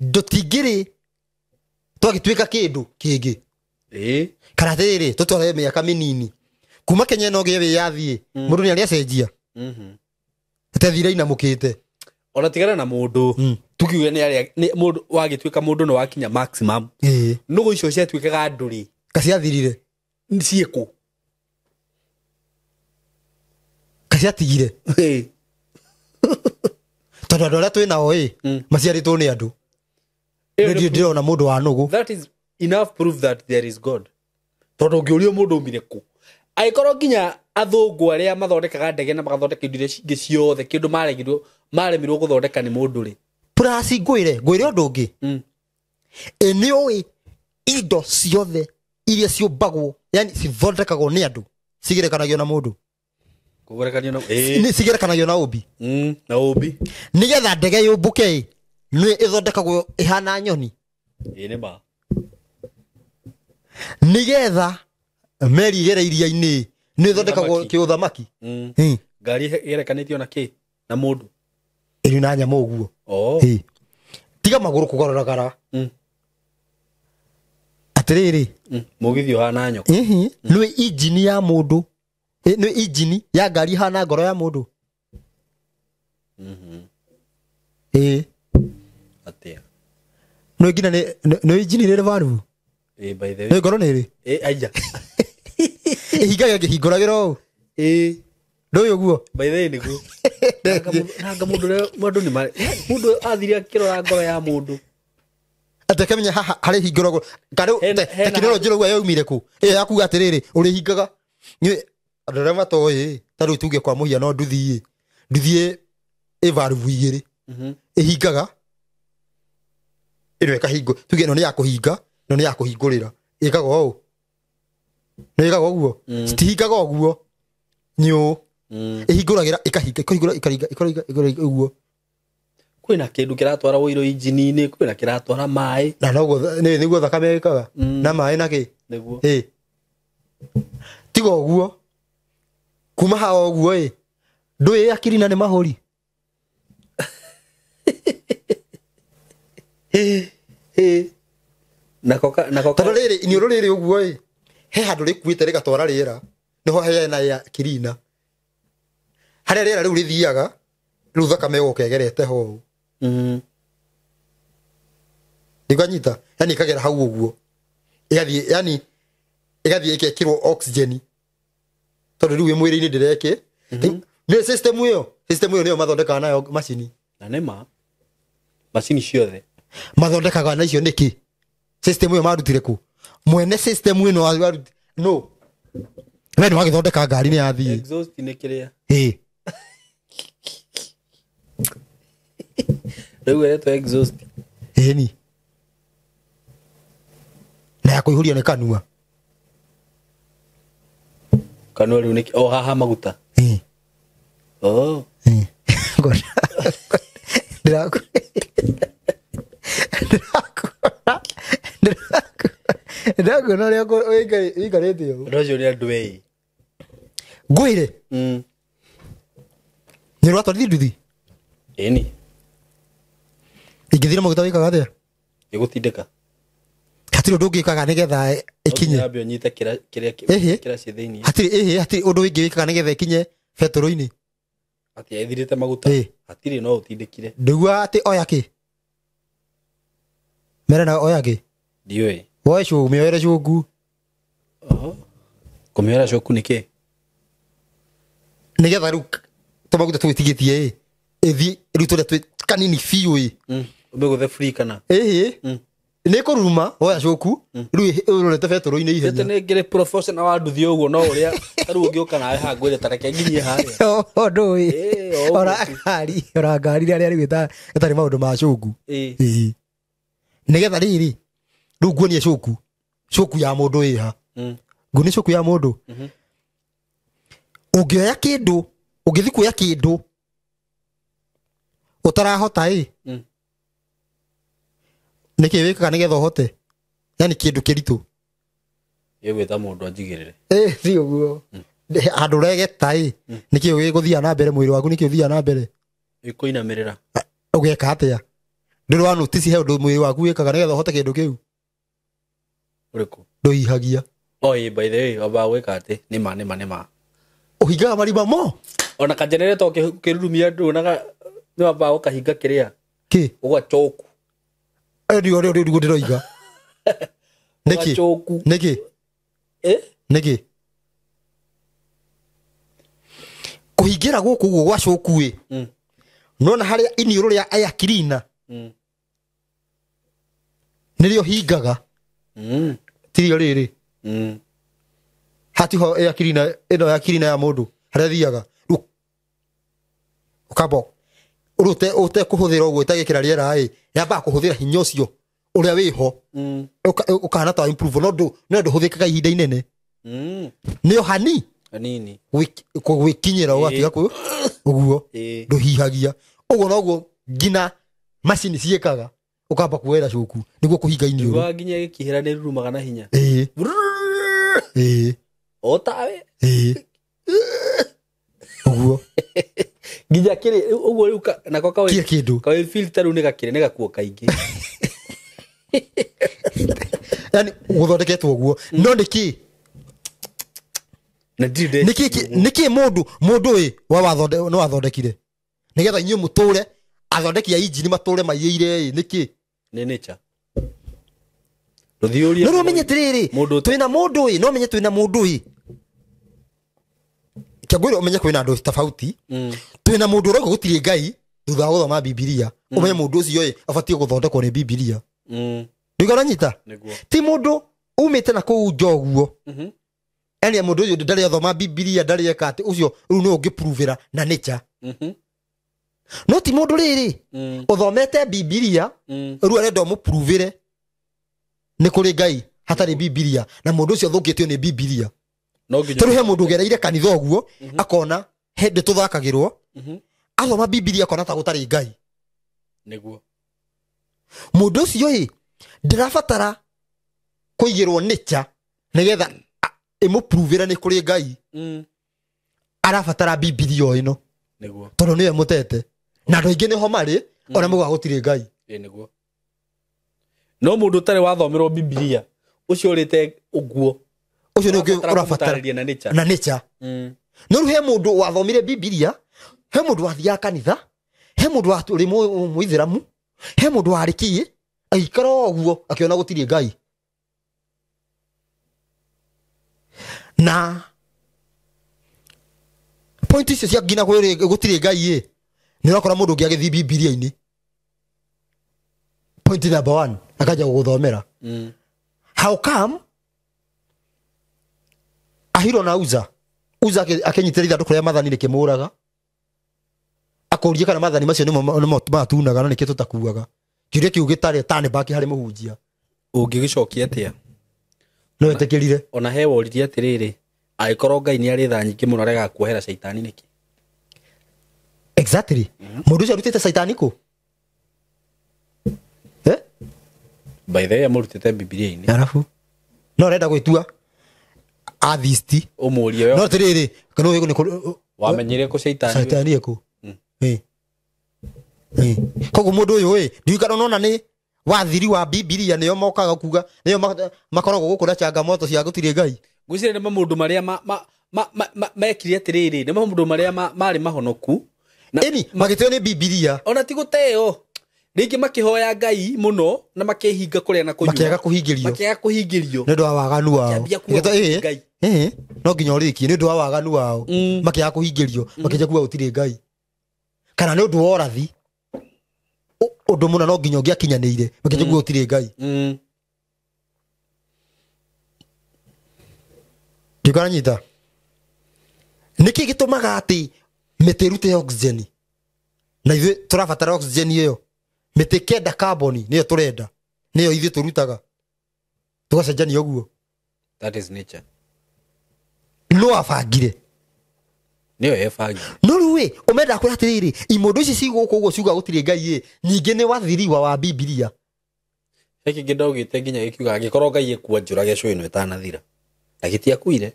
Ndũtingĩrĩ twagĩtuĩka kĩndũ kĩngĩ. Kana atĩrĩrĩ, tũtware mĩaka mĩnini kuma Kenya ĩno ĩgĩe wĩyathi, mũndũ nĩ arĩ acenjia tethire inamũkĩte. Ona tigana na mũndũ, tukiuge nĩ arĩa nĩ mũndũ wagĩtuĩka mũndũ nĩ wakinya maximum. Nũgũ icio ciatuĩkaga andũ rĩ, Kaciathirire ciĩkũ? Kaciatigire tondũ andũ arĩa twĩ nao ĩ maciarĩtwo nĩ andũ. Nĩ ndĩrona mũndũ wa nũgũ. That is enough proof that there is God. Tondũ ũngĩũrio mũndũ umire kũ, angĩkorwo nginya athũngũ arĩa mathondekaga ndege na magathondeka indo iria cingĩ ciothe, kĩndũ maremirwo gũthondeka nĩ mũndũ rĩ. Plus ngwĩre ũndũ ũngĩ. Ĩ nĩ ũĩ indo ciothe iria ciũmbagwo, yani cithondekagwo nĩ andũ, cigerekanagio na mũndũ. Kũgerekanio na Nĩ cigerekanagio na ũmbi. Na ũmbi. Nĩgetha ndege yũmbũke ĩ, nĩ ĩthondekagwo ĩhana nyoni. Ĩ nĩ ma. Nĩgetha meri ĩgere iria-inĩ, nĩ ĩthondekagwo kĩũthamaki. Ngari ĩgerekanĩtio na kĩ? Na mũndũ. Ĩrĩ na nyamũ ũguo. Tiga magũrũ kũgarũragara. Atĩrĩrĩ. Mũgithi ũhana nyoka. Nĩ injini ya mũndũ. Nĩ injini ya ngari ihana ngoro ya mũndũ. Atĩa? Nĩ nginya nĩ injini rĩrĩ valve. By the way. Nĩ ngoro nĩ ĩrĩ? Aija. Ĩhingaga ĩkĩhingũragĩra ũũ. Ndũĩ ũguo? By the way nĩguo. Nanga mũndũ ũrĩa mũndũ nĩ mũndũ athire akĩrora ngoro ya mũndũ. Atĩ akĩmenya haha harĩ hingũragwo. Kana tekinoronjĩ rĩu yaumire kũ? Ĩyo ya kuga atĩrĩrĩ, ũrĩhingaga. Andũ arĩa matoĩ, ta rĩu tuge kwa mũhiano nduthi ĩ. Nduthi ĩ valve igĩrĩ. Ĩhingaga. Ĩno ĩkahingũ. Tuge ĩno nĩ ya kũhinga, ĩno nĩ ya kũhingũrĩra. Ĩkaga ũũ. Nĩ ĩkaga ũguo. Citihingaga ũguo. Nĩ ũũ. Ĩhingũragĩra, ĩkahinga, ĩkahingũra, ĩkaringa, ĩkaringa, ĩkaringa ũguo. Kwĩna kĩndũ kĩratwara ũiro injini-inĩ, kwĩna kĩratwara maĩ. Na noguo nĩguo thakame ĩkaga. Na maĩ na kĩ? Nĩguo. Tiga ũguo. Kuma haha ũguo ĩ, ndũĩ akiri na nĩ mahũri. Nako Tondũ rĩrĩ, iniũrũ rĩrĩ ũguo ĩ, he handũ rĩkuĩte rĩgatwara rĩera, nĩho hena ya kirina. Harĩa rĩera rĩu rĩthiaga, rĩu thakame ĩgoka ĩgerete ho ũũ. Ndikanyita, yani ĩkagera hau ũguo. Ĩgathiĩ, yani ĩgathiĩ ĩgekĩrwo oxygen. Tondũ rĩu ĩ mwĩrĩ-inĩ ndĩrekĩ. Nĩ system ĩyo, system ĩyo nĩyo mathondekaga nayo macini. Na nĩ ma. Macini ciothe. Mathondekaga na icio nĩkĩ? System ĩyo marutire kũ? Mwene system ĩno no. We nĩ wagĩthondeka ngari nĩ yathiĩ. Exhaust nĩ kĩrĩa. Rĩu ĩretwo exhaust. Ĩni. Na ya kũihũria nĩ kanua. Kanua rĩu nĩ o haha maguta. Ndĩrakuona ũrĩa ũikarĩte ũũ. Andũ acio nĩ andũ ĩ. Ngwĩre. Nĩ ũratwarithia nduthi? Ĩni. Ingĩthira maguta wĩkaga atĩa? Ĩgũtindĩka. Hatirĩ ũndũ ũngĩkaga nĩgetha ĩkinye. Wambe ũnyite kĩrĩa ciĩ thĩinĩ. Hatirĩ ũndũ ũngĩ wĩkaga nĩgetha ĩkinye betũrũ-inĩ. Atĩ ĩthirĩte maguta. Hatirĩ, no ũtindĩkire. Ndũigua atĩ oya kĩ? Mere na oya kĩ? Ndiũĩ. Woe cũngũ, mĩoere cũngũ. Kũmĩoera cũngũ nĩ kĩ? Nĩgetha rĩu tũmaguta tũgĩtigĩtie ĩ, ĩthiĩ rĩu tũrĩa twĩ kanini biũ ĩ. Ũmĩgũthe free kana? Nĩ kũruruma woya cũku, rĩu ĩrorete betũrũ-inĩ ihenya. Nĩ ngĩrĩ professional wa nduthi ũguo, no ũrĩa ta rĩu ũngĩũka nawe haha ngwĩre ta reke nginyie harĩa. Ndũĩ. Ona ngari rĩrĩa rĩu ĩtarĩ maũndũ ma cũku. Nĩgetha rĩrĩ, rĩu nguonie cũku. Cũku ya mũndũ ĩha. Nguonie cũku ya mũndũ. Ũngĩoya kĩndũ, ũngĩthiĩ kuoya kĩndũ ũtarahota ĩ, nĩkĩ wĩkaga nĩgetha ũhote? Yani kĩndũ kĩritũ. Ĩgwĩta mũndũ anjigĩrĩre. Ti ũguo. Handũ ũregeta ĩ, nĩkĩ gĩgũthiaga na mbere mwĩrĩ waku, nĩkĩ ũthiaga na mbere? Ĩkũinamĩrĩra. Ũgeka atĩa? Ndũrĩ wa notice he ũndũ mwĩrĩ waku wĩkaga nĩgetha ũhote kĩndũ kĩu. Ũrĩkũ? Ndũhihagia. Oh, by the way, wambaga gwĩka atĩ nĩma. Ũhingaga marima mo. Ona kajenereta ũkĩrurumia nduonaga nĩ wambaga ũkahinga kĩrĩa. Kĩ? Ũgachoku. Ndio ndio ndio ndĩroiga. Nĩkĩ? Ũgachoku. Nĩkĩ? Eh? Nĩkĩ? Kũhingĩra gũkũ ũguo gwa coku ĩ. Nona harĩa iniũrũ rĩa aya cleaner. Nĩrĩo hingaga. Tirio rĩrĩ. Hatiho ya cleaner ĩno ya cleaner ya mũndũ harĩa thiaga. Rĩu ũkamba ũrute ũtekũhũthĩra ũguo ĩtagĩkĩra rĩera ĩ yambaga kũhũthĩra hinya ũcio ũrĩa wĩho. Ũkahana ta improve no ndũhũthĩkaga ihinda inene. Nĩyo hani hanini gwĩkinyĩra ũgatiga kũ ũguo ndũhihagia. Ũguo noguo nginya macini ciĩkaga ũkamba kuoera coku nĩguo kũhinga iniũrũ. Nĩguo nginya gĩkĩhĩra nĩ rurumaga na hinya. Ĩĩ. O tawe. Ĩĩ. Ũguo. Nginya kĩrĩ ũguo rĩu nako kawe kĩa kĩndũ. Kawe filter rĩu nĩ gakĩrĩ nĩ gakuo kaingĩ. Yaani gũthondeketwo ũguo. No nĩkĩ? Na ndirĩ Nĩkĩ mũndũ ĩ nĩ wathondekire nĩgetha inyuĩ mũtũre athondeki a injini matũre maiyĩire ĩ nĩkĩ? Nĩ nature. Rũthiũrie. No ũmenye atĩrĩrĩ twĩna mũndũ ĩ no ũmenye twĩna mũndũ ĩ kĩangwĩre ũmenye kwĩna andũ tofauti. Twĩna mũndũ ũrauga gũtirĩ Ngai thutha wa gũthoma Bibilia. Ũmenye mũndũ ũcio ĩ abatiĩ gũthondekwo nĩ Bibilia. Ndũiga ũranyita? Ti mũndũ umĩte na kũu nja ũguo. Yaani mũndũ ũcio ndarĩ athoma Bibilia ndarĩ eka atĩ ũcio rĩu nĩ ũngĩpruvĩra na nature. No ti mũndũ rĩrĩ ũthomete Bibilia rĩu arenda ũmũpruvĩre nĩ kũrĩ Ngai hatarĩ Bibilia na mũndũ ũcio athũkĩtio nĩ Bibilia. Tondũ he mũndũ ũgereire kanitha ũguo akona hĩndĩ tũthakagĩrwo athoma Bibilia akona ta gũtarĩ Ngai. Nĩguo. Mũndũ ũcio ĩ ndĩrabatara kũigĩrwo nature nĩgetha ĩmũpruvĩre nĩ kũrĩ Ngai. Arabatara Bibilia o ĩno. Nĩguo. Tondũ nĩyo ĩmũtete. Na andũ aingĩ nĩho marĩ ona maugaga gũtirĩ Ngai. Ĩ nĩguo. No mũndũ ũtarĩ wathomerwo Bibilia ũcio ũrĩte ũguo ũcio nĩ ũngĩ ũrabatara na nature. Na nature. No rĩu he mũndũ wathomire Bibilia, he mũndũ wathiaga kanitha, he mũndũ warĩ mũithĩramu, he mũndũ warĩ kĩĩ, agĩikara o ũguo akĩona gũtirĩ Ngai. Na point icio cia nginya gũtirĩ Ngai ĩ nĩ ũrakora mũndũ ũngĩ agĩthiĩ Bibilia-inĩ point number 1 akaja gũgũthomera. How come Ahiro na Uza akĩnyitĩra ithandũkũ rĩa maathani rĩkĩmũraga akũrie kana maathani macio nĩmo matunaga na nĩkĩo tũtakuaga. Kĩũria kĩu gĩtarĩ turn back harĩ mũhunjia. Ũngĩgĩcokia atĩa? No etĩkĩrire. Ona he woririe atĩrĩrĩ angĩkorwo Ngai nĩ arĩ tha nyingĩ mũno arega kuohera caitani nĩkĩ? Exactly. Mũndũ ũcio arutĩte caitani kũ? By the way amũrutĩte Bibilia-inĩ. Arabu no arenda gwĩtua atheist. Ũmũrie we. No atĩrĩrĩ kana ũyũ nĩ wamenyire kũ caitani? Caitani ĩkũ? Koguo mũndũ ũyũ ĩ ndiũĩ kana ũnona nĩ wathiri wa Bibilia nĩo mokaga kuga nĩo makoragwo gũkũ na changamoto cia gũtirĩ Ngai. Ngwĩciria nĩ maũndũ marĩa mekire atĩrĩrĩ nĩ maũndũ marĩa marĩ mahonoku. Ĩni magĩteo nĩ Bibilia. Ona ti gũteo. Rĩngĩ makĩhoya Ngai mũno na makĩhinga kũrĩa na kũnyua. Makĩaga kũhingĩrio. Makĩaga kũhingĩrio. Nĩ ũndũ wa waganu wao. No nginya ũrĩkie nĩ ũndũ wa waganu wao. Makĩaga kũhingĩrio makĩnja kuga gũtirĩ Ngai. Kana nĩ ũndũ wa ũrathi. Ũndũ mũna no nginya ũngĩakinyanĩire makĩnja kuga gũtirĩ Ngai. Ndikũranyita. Nĩkĩ gĩtũmaga atĩ mĩtĩ ĩrute oxygen? Na ithuĩ tũrabatara oxygen ĩyo. Mĩtĩ kenda carbon nĩyo tũrenda. Nĩyo ithuĩ tũrutaga. Tũgacenjania ũguo. That is nature. No abangire. Nĩyo yebangire. No rĩu ĩ ũmenda kwĩra atĩrĩrĩ imũndũ ici ci gũkũ ũguo ciuga gũtirĩ Ngai ĩ ningĩ nĩ wathiriwa wa Bibilia. He kĩngĩ ndaugĩte nginya gĩkiuga angĩkorwo Ngai ekua njũrage cũĩ ĩno ĩtanathira. Na gĩtiakuire.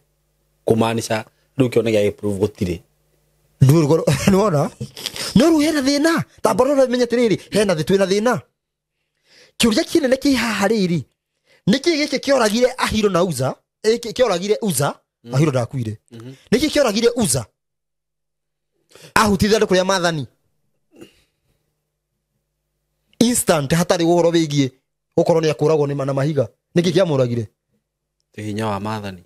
Kũmaanisha rĩu kĩo nĩ gĩa prove gũtirĩ. Nĩwona? No rĩu hena thĩna. Ta mbona ũmenye atĩrĩrĩ hena thĩ twĩna thĩna. Kĩũria kĩnene kĩ haha rĩrĩ, nĩkĩ gĩkĩ kĩoragire Ahiro na Uza? Kĩoragire Uza, Ahiro ndakuire. Nĩkĩ kĩoragire Uza? Ahutithia andũ kũrĩa maathani. Instant hatarĩ ũhoro wĩgiĩ gũkorwo nĩ akũragwo nĩ na mahiga. Nĩkĩ kĩamũragire? Ti hinya wa maathani.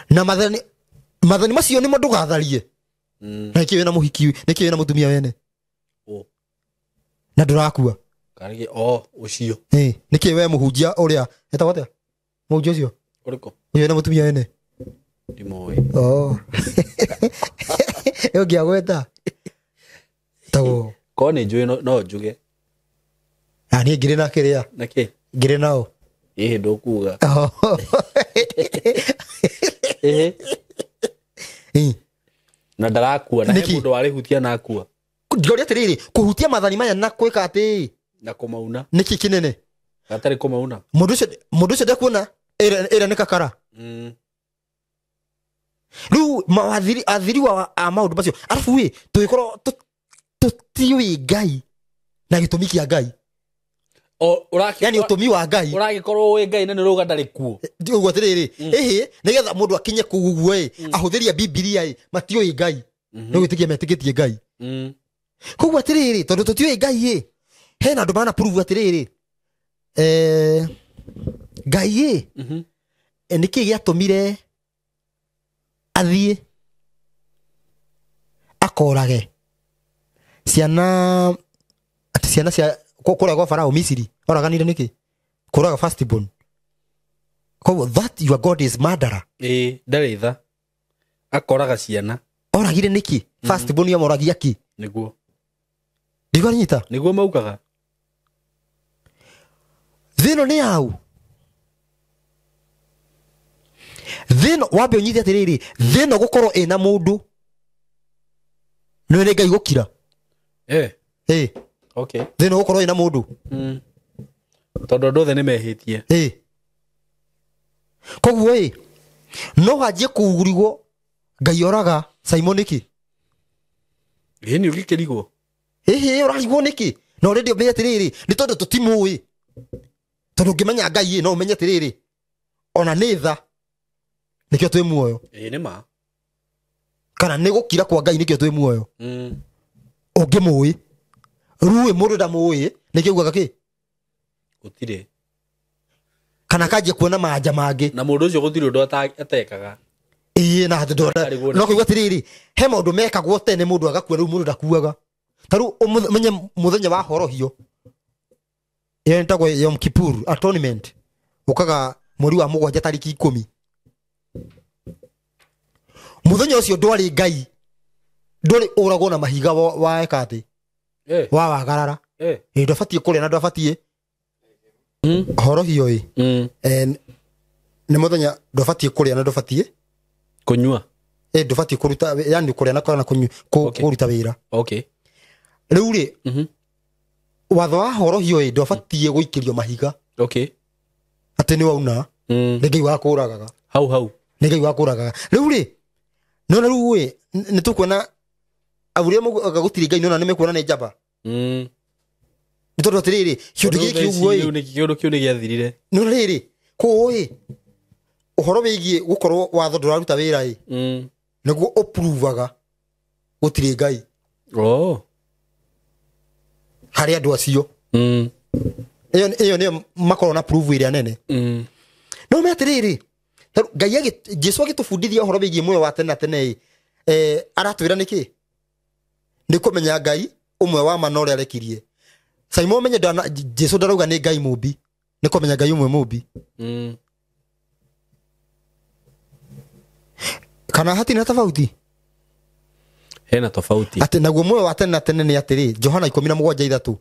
Na maathani macio nĩmo ndũgatharie. Na nĩkĩ wĩna mũhiki, nĩkĩ wĩna mũtumia wene? Na ndũrakua. Karige o ucio. Nĩkĩ we mũhunjia ũrĩa etagwo atĩa? Mũhunjia ũcio? Ũrĩkũ? Ũyũ wĩna mũtumia wene. Ndimũĩ. Oh. Ũngĩagweta. Tagwo. Korwo nĩ njũĩ no njuge. Ah, niĩ ngĩrĩ na kĩrĩa. Na kĩ? Ngĩrĩ nao. Ĩhĩ ndũkuga. Ĩhĩ. Na ndarakua na he mũndũ warĩhutia na akua. Ndigoria atĩrĩrĩ, kũhutia maathani maya na kwĩka atĩ na kũmauna. Nĩkĩ kĩnene? Gatarĩ kũmauna. Mũndũ ũcio ndekuona ĩra nĩ kakara. Rĩu mawathiri athiriwa a maũndũ macio. Arabu ĩ tũgĩkorwo tũtiũĩ Ngai na gĩtũmi kĩa Ngai. Yani ũtũmi wa Ngai. Ũragĩkorwo ũĩ Ngai na nĩ ũrauga ndarĩ kuo. Ũguo atĩrĩrĩ, ĩhĩ nĩgetha mũndũ akinye kũu ũguo ĩ ahũthĩria Bibilia ĩ matiũĩ Ngai. Nĩ gwĩtĩkia metĩkĩtie Ngai. Koguo atĩrĩrĩ, tondũ tũtiũĩ Ngai ĩ hena andũ mana prove atĩrĩrĩ, Ngai ĩ nĩkĩ gĩatũmire athiĩ akorage ciana, atĩ ciana cia kũrĩa gwa Farao Misiri oraganire nĩkĩ? Kũraga firstborn. Koguo that your God is murderer. Ĩ ndarĩ tha. Akoraga ciana. Oragire nĩkĩ? Firstborn yamoragia kĩ? Nĩguo. Ndigwanyita. Nĩguo maugaga. Thĩno nĩ yau. Thĩno wambe ũnyite atĩrĩrĩ, thĩno gũkorwo ĩna mũndũ nĩ Ngai gũkira. Okay. Thĩno gũkorwo ĩna mũndũ. Tondũ andũ othe nĩ mehĩtie. Koguo ĩ no wanjie kũgurigwo Ngai oraga Simon nĩkĩ? Ĩ nĩ ũgĩkĩrigwo. Ĩhĩ ũrarigwo nĩkĩ? Na already ũmenye atĩrĩrĩ, nĩ tondũ tũtimũĩ. Tondũ ũngĩmenya Ngai ĩ no ũmenye atĩrĩrĩ, ona nĩ tha nĩkĩo twĩ muoyo. Ĩ nĩ ma. Kana nĩ gũkira kwa Ngai nĩkĩo twĩ muoyo. Ũngĩmũĩ. Rĩu mũndũ ndamũĩ nĩkĩo ugaga kĩ? Gũtirĩ. Kana akanjia kuona manja mangĩ. Na mũndũ ũcio gũtirĩ ũndũ atekaga. Ĩĩ na no kũigua atĩrĩrĩ, he maũndũ mekagwo tene mũndũ agakua rĩu mũndũ ndakuaga. Ta rĩu ũmenye mũthenya wa horohio. Ĩyo ĩtagwo Yom Kippur atonement. Ũkaga mweri wa 7 tarĩki 10. Mũthenya ũcio ndwarĩ Ngai. Ndwarĩ ũragwo na mahiga wa eka atĩ. Wa wagarara. Ĩ ndwabatiĩ kũrĩa na ndwabatiĩ horohio ĩ. Nĩ mũthenya ndwabatiĩ kũrĩa na ndwabatiĩ kũnyua. Ĩ ndwabatiĩ kũruta, yani kũrĩa na kũnyua, kũruta wĩra. Okay. Rĩu rĩ, watho wa horohio ĩ ndwabatiĩ gũikĩrio mahiga. Okay. Atĩ nĩ wauna. Nĩ Ngai wakũragaga. Hau hau. Nĩ Ngai wakũragaga. Rĩu rĩ, nona rĩu ĩ nĩ tũkuona aburia gũtirĩ Ngai nona nĩ mekuona nĩ njamba. Nĩ tondũ atĩrĩrĩ, kĩũndũ gĩkĩ ũguo ĩ. Kĩũndũ kĩu nĩ gĩathirire. Nona rĩrĩ, kũũ ĩ ũhoro wĩgiĩ gũkorwo watho ndũraruta wĩra ĩ. Nĩguo ũpruvaga gũtirĩ Ngai. Oh. Harĩ andũ acio. Ĩyo nĩyo makorwo na proof ĩrĩa nene. No me atĩrĩrĩ, Ngai Jesu agĩtũbundithia ũhoro wĩgiĩ muoyo wa tene na tene ĩ, aratwĩra nĩkĩ? Nĩ kũmenya Ngai ũmwe wa ma na ũrĩa arekirie. Simon menye Jesu ndarauga nĩ Ngai mũmbi, nĩ kũmenya Ngai ũmwe mũmbi. Kana hatirĩ na tofauti? Hena tofauti. Atĩ naguo muoyo wa tene na tene nĩ atĩrĩ, Johana 17:3.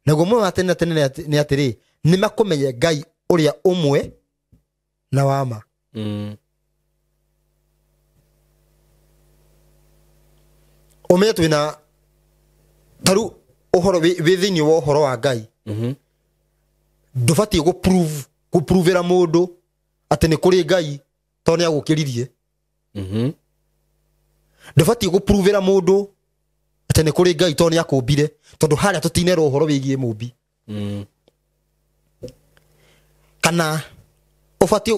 Naguo muoyo wa tene na tene nĩ atĩrĩ, nĩ makũmenye Ngai ũrĩa ũmwe na wa ma. Ũmenye twĩna taru ũhoro wĩ thĩinĩ wa ũhoro wa Ngai. Ndũbatiĩ gũpruvĩra mũndũ atĩ nĩ kũrĩ Ngai tondũ nĩ agũkĩririe. Ndũbatiĩ gũpruvĩra mũndũ atĩ nĩ kũrĩ Ngai tondũ nĩ akũmbire, tondũ harĩa tũtinerwo ũhoro wĩgiĩ mũmbi. Kana ũbatiĩ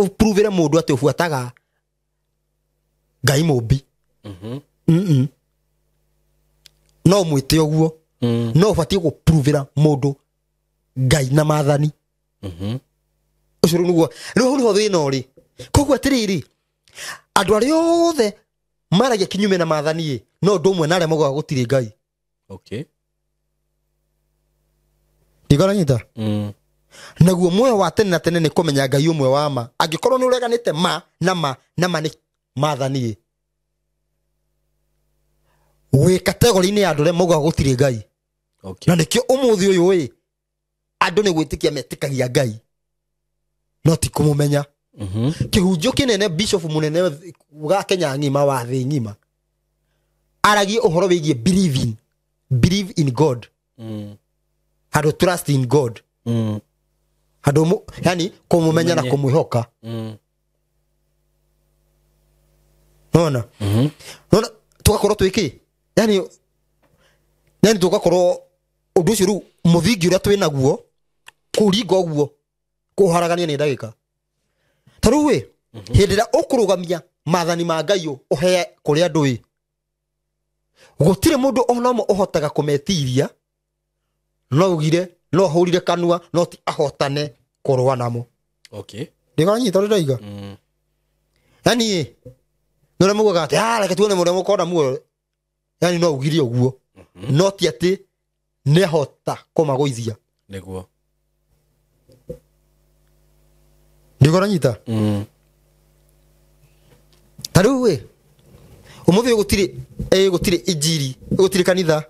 ũpruvĩre mũndũ atĩ ũbuataga Ngai mũmbi. No mwĩte ũguo. No ũbatiĩ gũpruvĩra mũndũ Ngai na maathani. Ũcio rĩu nĩguo rĩu hau nĩho thĩna ũrĩ. Koguo atĩrĩrĩ, andũ arĩa othe maragia kinyume na maathani ĩ, no ũndũ ũmwe na arĩa maugaga gũtirĩ Ngai. Okay. Ndigoranyita. Naguo muoyo wa tene na tene nĩ kũmenya Ngai ũmwe wa ma. Angĩkorwo nĩ ũreganĩte ma na ma na ma nĩ maathani ĩ, wĩ kategori-inĩ ya andũ arĩa maugaga gũtirĩ Ngai. Okay. Na nĩkĩo ũmũthĩ ũyũ ĩ, andũ nĩ gwĩtĩkia metĩkagia Ngai no ti kũmũmenya. Kĩhunjio kĩnene bishop mũnene wa Kenya ng'ima wa thĩ ng'ima aragie ũhoro wĩgiĩ believe in God. Handũ trust in God. Handũ yani kũmũmenya na kũmwĩhoka. Nona? Nona tugakorwo twĩkĩ? Yani tugakorwo ũndũ ũcio rĩu mũthingi ũrĩa twĩ naguo kũringa ũguo kũharagania nĩ ndagĩka. Ta rĩu ĩ, hĩndĩ ĩrĩa ũkũrũgamia maathani ma Ngai ũhe kũrĩ andũ ĩ, gũtirĩ mũndũ ona ũmwe ũhotaga kũmetiria, no ugire, no ahũrire kanua, no ti ahotane kũrũa namo. Okay. Ndĩranyita ũrĩa ndaiga? Yani ĩ, nĩ ũrĩa maugaga atĩ, reke tuone mũrĩa mũkona muoyo. Yani no ugire ũguo. No ti atĩ nĩahota kũmagũithia. Nĩguo. Ndĩranyita? Ta rĩu ĩ, ũmũthĩ gũtirĩ injiri, gũtirĩ kanitha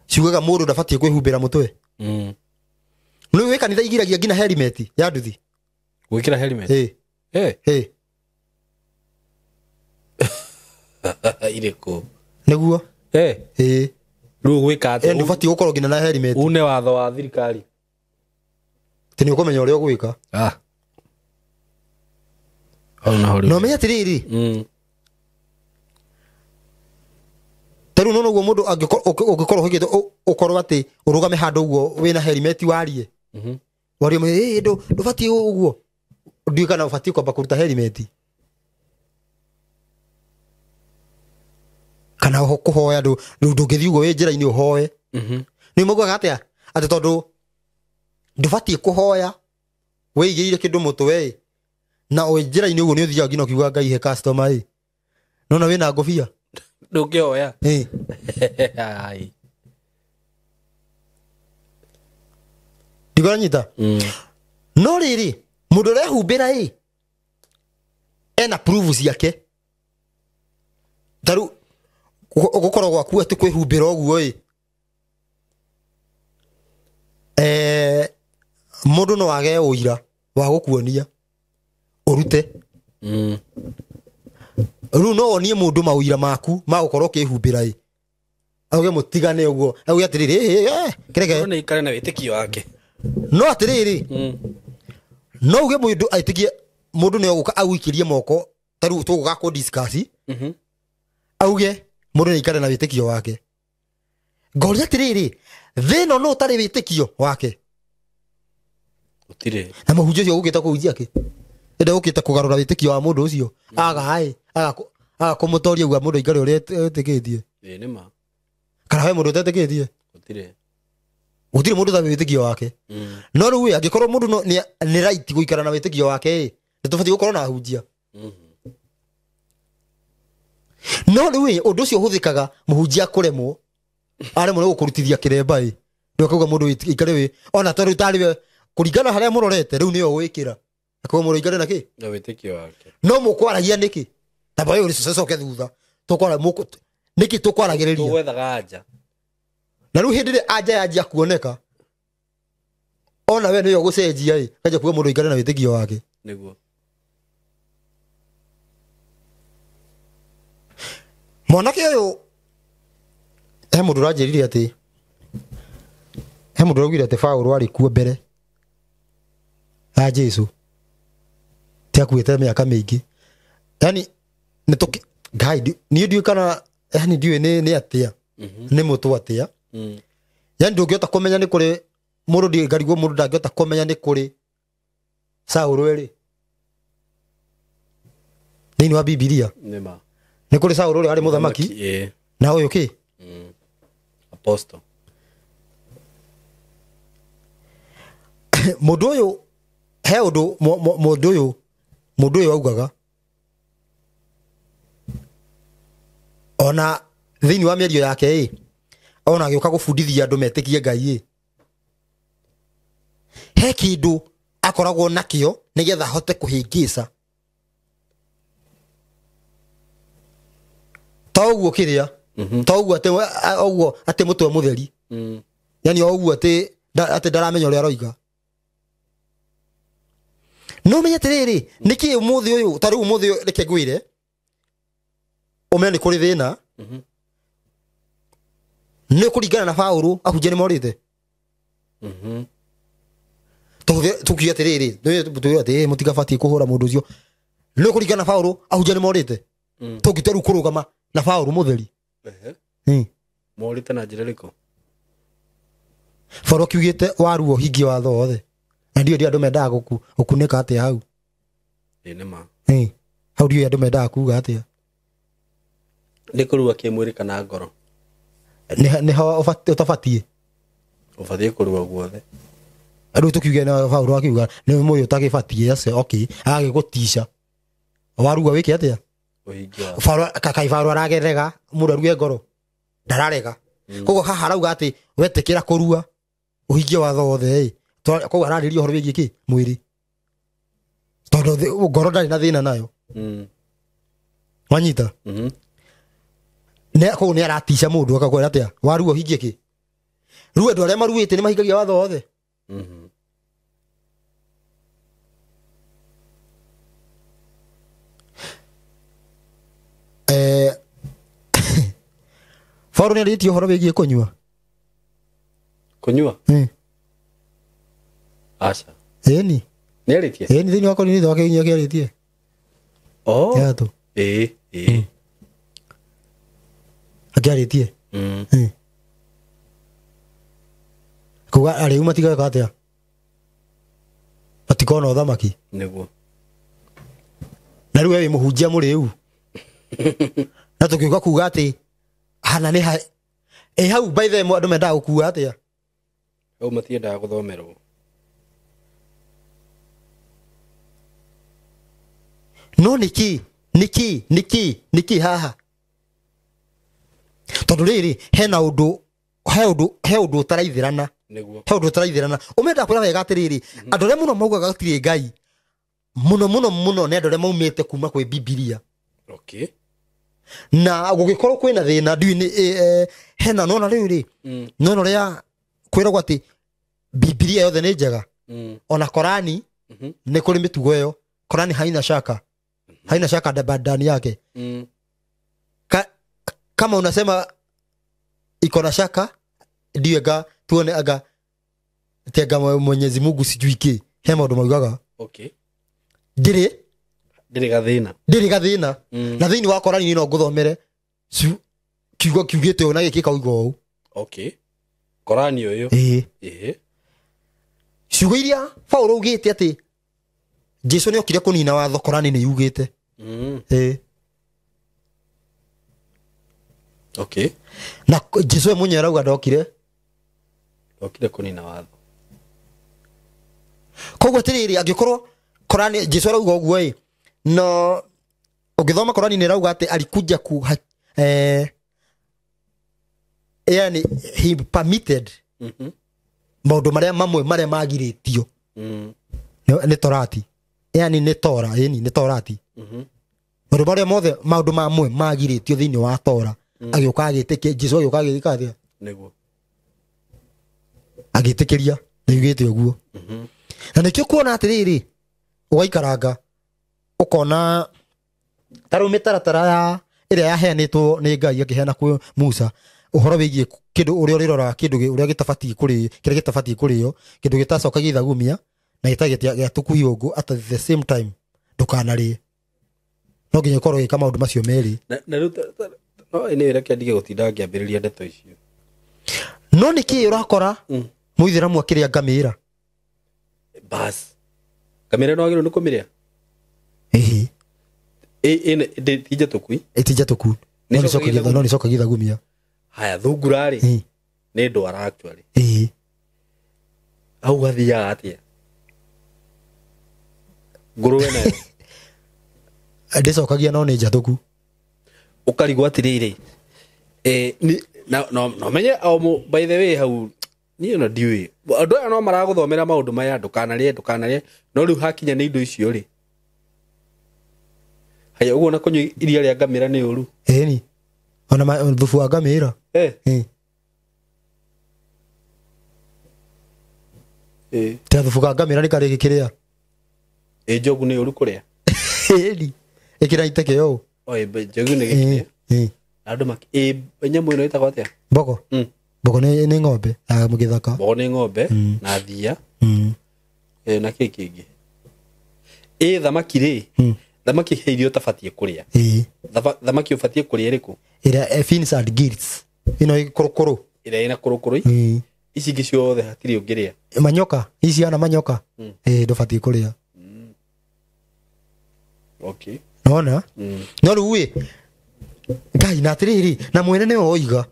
ciugaga mũndũ ndabatiĩ kwĩhumbĩra mũtwe. Nĩ ũĩ kanitha igiragia nginya helmet ya nduthi. Gwĩkĩra helmet? Ĩ. Ĩ. Ĩ. Irĩkũ? Nĩguo. Ĩ. Ĩ. Rĩu gwĩka atĩa? Ndũbatiĩ gũkorwo nginya na helmet. Une watho wa thirikari. Atĩ nĩ ũkũmenya ũrĩa ũgwĩka. No menye atĩrĩrĩ. Ta rĩu nona ũguo mũndũ ũngĩkorwo ũhĩkĩte ũkorwo atĩ ũrũgame handũ ũguo wĩna helmet warie. Warie mũndũ, ndũbatiĩ ũguo. Ndiũĩ kana ũbatiĩ kwamba kũruta helmet. Kana kũhoya ndũngĩthiĩ ũguo wĩ njĩra-inĩ ũhoe. Nĩ maugaga atĩa? Atĩ tondũ ndũbatiĩ kũhoya wĩigĩrĩire kĩndũ mũtwe ĩ, na wĩ njĩra-inĩ ũguo nĩ ũthiaga nginya ũkiuga Ngai he customer ĩ. Nona wĩna ngũbia? Ndũngĩhoya. Ĩ. Ndigoranyita? No rĩrĩ, mũndũ ũrehumbĩra ĩ, ena proof ciake. Ta rĩu gũkorwo gwaku atĩ kwĩhumbĩra ũguo ĩ, mũndũ no age ũira wa gũkuonia ũrute. Rĩu no wonie mũndũ maũira maku ma gũkorwo ũkĩhumbĩra ĩ, auge mũtigane ũguo, auge atĩrĩrĩ, kĩreke. Mũndũ nĩ aikare na wĩtĩkio wake. No atĩrĩrĩ, no uge mũndũ aitĩkie, mũndũ nĩ egũka agũikĩrie moko, ta rĩu tũgũka kũ discuss, auge mũndũ nĩ aikare na wĩtĩkio wake. Ngoria atĩrĩrĩ, thĩ ĩno no ũtarĩ wĩtĩkio wake? Gũtirĩ. Na mũhunjia ũcio ũgũkĩte kũhunjia kĩ? Enda ũkĩte kũgarũra wĩtĩkio wa mũndũ ũcio. Aga ĩ, aga kũmũtoria uga mũndũ aikare ũrĩa etĩkĩtie. Ĩ, nĩ ma. Kana he mũndũ ũtetĩkĩtie? Gũtirĩ. Gũtirĩ mũndũ ũtarĩ wĩtĩkio wake. No rĩu ĩ, angĩkorwo mũndũ no, nĩ right gũikara na wĩtĩkio wake ĩ, nĩ tũbatiĩ gũkorwo na ahunjia. No rĩu ĩ, ũndũ ũcio ũhũthĩkaga mũhunjia kũremwo, aremwo nĩ gũkũrutithia kĩremba ĩ, rĩu akauga mũndũ aikare wĩ, ona to rĩu tarĩ we, kũringana harĩa mũrorete, rĩu nĩyo ũgwĩkĩra. Akauga mũndũ aikare na kĩ? Na wĩtĩkio wake. No mũkwaragia nĩkĩ? Ta boy ũrĩ coke thutha. Tũkwara mũkũ, nĩkĩ tũkwaragĩrĩria? Tũgwethaga anja. Na rĩu hĩndĩ ĩrĩa anja yanjia kuoneka, ona we nĩyo ũgũcenjia ĩ, kanjia kuga mũndũ aikare na wĩtĩkio wake. Nĩguo. Mwanake ũyũ, he mũndũ ũranjĩrire atĩ, he mũndũ ũraugire atĩ Paũlũ arĩ kuo mbere ya Jesũ. Ti akuĩte mĩaka mĩingĩ. Yani, nĩ tũkĩ, Ngai, niĩ ndiũĩ kana, yani ndiũĩ nĩ atĩa, nĩ mũtũ atĩa. Yani ndũngĩhota kũmenya nĩ kũrĩ Mũndũ ngarigwo mũndũ ndangĩhota kũmenya nĩ kũrĩ Saũlũ erĩ thĩinĩ wa Bibilia. Nĩma. Nĩ kũrĩ Saũlũ ũrĩa warĩ mũthamaki na ũyũ kĩ? Apostle. Mũndũ ũyũ he ũndũ mũndũ ũyũ augaga ona thĩinĩ wa mĩario yake ĩ ona agĩũka gũbundithia andũ metĩkie Ngai ĩ he kĩndũ akoragwo nakĩo nĩgetha ahote kũhĩngĩca ta ũguo kĩrĩa ta ũguo atĩ ũguo atĩ mũtwe mũtheri yani o ũguo atĩ ndaramenya ũrĩa aroiga. No menye atĩrĩrĩ nĩkĩ ũmũthĩ ũyũ ta rĩu ũmũthĩ ũyũ reke ngwĩre ũmenye nĩ kũrĩ thĩna nĩ kũringana na Paũlũ ahunjia nĩ morĩte. Tukiuga atĩrĩrĩ tuge atĩ mũtigabatiĩ kũhũra mũndũ ũcio nĩ kũringana na Paũlũ ahunjia nĩ morĩte. Tũngĩtua rĩu kũrũgama na Paũlũ mũtheri morĩte na njĩra ĩrĩkũ? Paũlũ akiugĩte waruo hingie watho wothe na ndiũĩ andũ mendaga gũkunĩka atĩa hau. Nĩma. Hau ndiũĩ andũ mendaga kuga atĩa. Nĩ kũrua kĩmwĩrĩ kana ngoro? Nĩho ũtabatiĩ. Ũbatiĩ kũrua guothe. Rĩu tũkiuge na Paũlũ akiuga nĩ mũyũ ũtagĩbatiĩ ace okay agagĩgũtica warua wĩke atĩa? Kai Paũlũ aragerega mũndũ arue ngoro ndararega. Koguo haha arauga atĩ wetĩkĩra kũrua ũhingie watho wothe ĩ koguo ararĩria ũhoro wĩgiĩ kĩ mwĩrĩ tondũ ngoro ndarĩ na thĩna nayo. Wanyita? Koguo nĩ aratica mũndũ akakwĩra atĩa warua ũhingie kĩ? Rĩu andũ arĩa maruĩte nĩ mahingagia watho wothe. Paũlũ nĩarĩtie ũhoro wĩgiĩ kũnyua. Kũnyua? Aca. Ĩni. Nĩarĩtie? Ĩni thĩinĩ wa Korinitho akĩarĩtie. Oh. Yatũ. Ĩĩ. Akĩarĩtie. Kuga arĩu matigeka atĩa? Matikona ũthamaki. Nĩguo. Na rĩu we wĩ mũhunjia mũrĩu. Na tũkiuga kuga atĩ hana nĩ ha ĩ hau by the way andũ mendaga gũkua atĩa? Hau matiendaga gũthomerwo. No nĩkĩ nĩkĩ nĩkĩ nĩkĩ haha? Tondũ rĩrĩ hena ũndũ he ũndũ ũtaraithĩrana. Nĩguo. He ũndũ ũtaraithĩrana. Ũmenda kwĩra wega atĩrĩrĩ andũ arĩa mũno maugaga gũtirĩ Ngai mũno mũno mũno nĩ andũ arĩa maumĩte kuma kwĩ Bibilia. Okay. Na gũgĩkorwo kwĩna thĩna ndiũĩ nĩ hena nona rĩu rĩ nona ũrĩa kwĩragwo atĩ Bibilia yothe nĩ njega ona Korani nĩ kũrĩ mĩtugo ĩyo. Korani haina shaka. Haina shaka ndani yake. Kama unasema iko na shaka ndiyo ga tuone aga tega Mwenyezi Mungu sijui kĩ he maũndũ maugaga. Okay. Ndĩrĩ gathĩna. Ndĩrĩ gathĩna. Na thĩinĩ wa Korani no ngũthomere kiugo kiugĩte ũũ na gĩkĩ kauga ũũ. Okay. Korani ũyũ. Ĩĩ. Ciugo iria Paũlũ augĩte atĩ Jesũ nĩokire kũnina watho Korani nĩ yugĩte. Ĩĩ. Okay. Na Jesũ we mwenyewe arauga ndokire. Ndokire kũnina watho. Koguo atĩrĩrĩ angĩkorwo Korani Jesũ arauga ũguo ĩ no ũngĩthoma Korani nĩ ĩrauga atĩ alikuja ku yani he permitted maũndũ marĩa mamwe marĩa magirĩtio nĩ Torati. Yani nĩ Tora, ĩni nĩ Torati. Maũndũ marĩa mothe maũndũ mamwe magirĩtio thĩinĩ wa Tora agĩũka agĩtĩkia Jesũ agĩũka agĩka atĩa? Nĩguo. Agĩtĩkĩria nĩ yugĩte ũguo. Na nĩkĩo kuona atĩrĩrĩ ũgaikaranga ũkona ta rĩu mĩtaratara ya ĩrĩa yaheanĩtwo nĩ Ngai akĩheana kwĩ Musa ũhoro wĩgiĩ kĩndũ ũrĩa ũrĩroraga kĩndũ ũrĩa gĩtabatiĩ kũrĩo kĩrĩa gĩtabatiĩ kũrĩo kĩndũ gĩtacokagia ithagumia na gĩtarĩ gĩa tũkuhiũngũ at the same time ndũkanarĩe no nginya ũkorwo ũgĩka maũndũ macio merĩ. Na rĩu no ĩnĩ reke ndige gũtinda ngĩambĩrĩria ndeto icio. No nĩkĩ ũrakora Mũithĩramu akĩrĩa ngamĩra. Bas ngamĩra no wagĩrĩirwo nĩ kũmĩrĩa. Ĩhĩ. Ti njatũku. Ti njatũku. No nĩcokagia ithagumia. Haya thungura rĩ nĩ ndwara actually. Ĩhĩ. Hau gathiaga atĩa? Ngũrũwe nayo ndĩcokagia no nĩ njatũku. Ũkarigwo atĩrĩrĩ, no menye by the way hau niĩ no ndiũĩ andũ aya no maragũthomera maũndũ maya ndũkanarĩe no rĩu hakinya nĩ indo icio rĩ. Haya ũguo na kũnyua iria rĩa ngamĩra nĩ ũru. Ĩni ona thubu wa ngamĩra. Ta thubu ka ngamĩra nĩ karĩ gĩkĩrĩa. Njogu nĩ ũru kũrĩa. Ĩni ĩkĩra iteke ũũ. Njogu nĩ gĩkĩrĩa. Andũ nyamũ ĩno ĩtagwo atĩa? Mbogo. Mbogo nĩ ng'ombe ya gĩthaka. Mbogo nĩ ng'ombe na thia. Na kĩ kĩngĩ? Thamaki rĩ, thamaki he irio ũtabatiĩ kũrĩa. Thamaki ũbatiĩ kũrĩa ĩrĩkũ? Ĩrĩa fins and gills. Ĩno kũrũkũrũ. Ĩrĩa ĩna kũrũkũrũ. Ici ingĩ ciothe hatirĩ ũngĩrĩa. Manyoka, ici ana manyoka. Ndũbatiĩ kũrĩa. Okay. Nona? No rĩu ĩ Ngai na atĩrĩrĩ na mwene nĩwe oiga.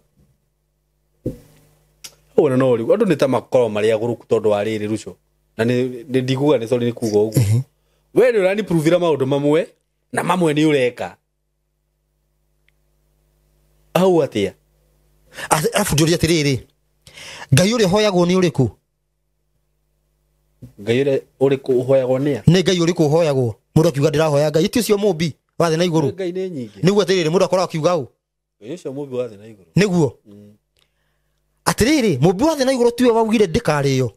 Ũguo no rĩu andũ nĩ ta makorwo marĩ agũrũku tondũ wa rĩrĩ ruco. Na nĩ ndikuga nĩ sorry nĩ kuga ũguo. We nĩ ũrani-provira maũndũ mamwe na mamwe nĩ ũreka. Hau atĩa? Arabu njũrie atĩrĩrĩ, Ngai ũrĩa ũhoyagwo nĩ ũrĩkũ? Ngai ũrĩa ũrĩkũ ũhoyagwo nĩ a? Nĩ Ngai ũrĩkũ ũhoyagwo? Mũndũ akiuga ndĩrahoya Ngai ti ũcio mũmbi wa thĩ na igũrũ. Ngai nĩ nyingĩ. Nĩguo atĩrĩrĩ mũndũ akoragwo akiuga ũ? Ngai ũcio mũmbi wa thĩ na igũrũ. Nĩguo. Atĩrĩrĩ mũmbi wa thĩ na igũrũ tiwe waugire ndĩkarĩo.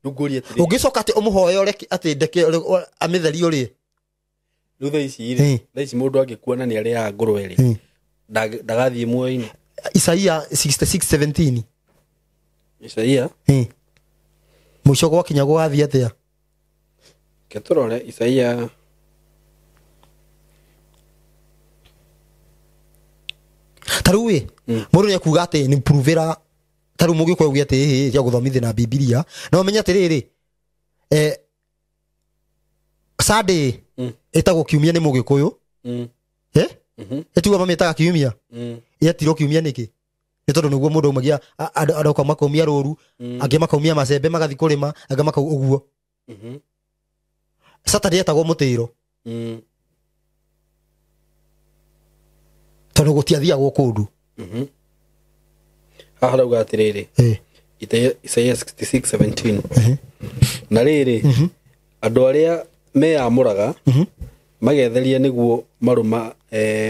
Rĩu ngũrie atĩrĩrĩ. Ũngĩcoka atĩ ũmũhoe ũreke atĩ ndeke amĩtherie ũrĩe. Rĩu thaa ici rĩ, thaa ici mũndũ angĩkua na nĩ arĩaga ngũrwe rĩ, ndagathiĩ muoyo-inĩ. Isaia 66:17. Isaia? Mũico gwakinya gũgathiĩ atĩa? Reke tũrore Isaia. Ta rĩu ĩ, mũndũ nĩ ekuga atĩ nĩ provera. Ta rĩu mũgĩkũyũ auge atĩ ĩhĩ cia gũthomithia na Bibilia. No ũmenye atĩrĩrĩ, Sunday ĩtagwo kiumia nĩ mũgĩkũyũ. Ĩtiguo mamĩtaga kiumia. Yetirwo kiumia nĩkĩ? Nĩ tondũ nĩguo mũndũ aumagia andũ makaumia rũru, angĩ makaumia macembe magathiĩ kũrĩma, angĩ makau ũguo. Saturday etagwo mũtĩro. Tondũ gũtiathiagwo kũndũ. Haha harauga atĩrĩrĩ, Isaia 66:17. Na rĩrĩ, andũ arĩa meyamũraga magetheria nĩguo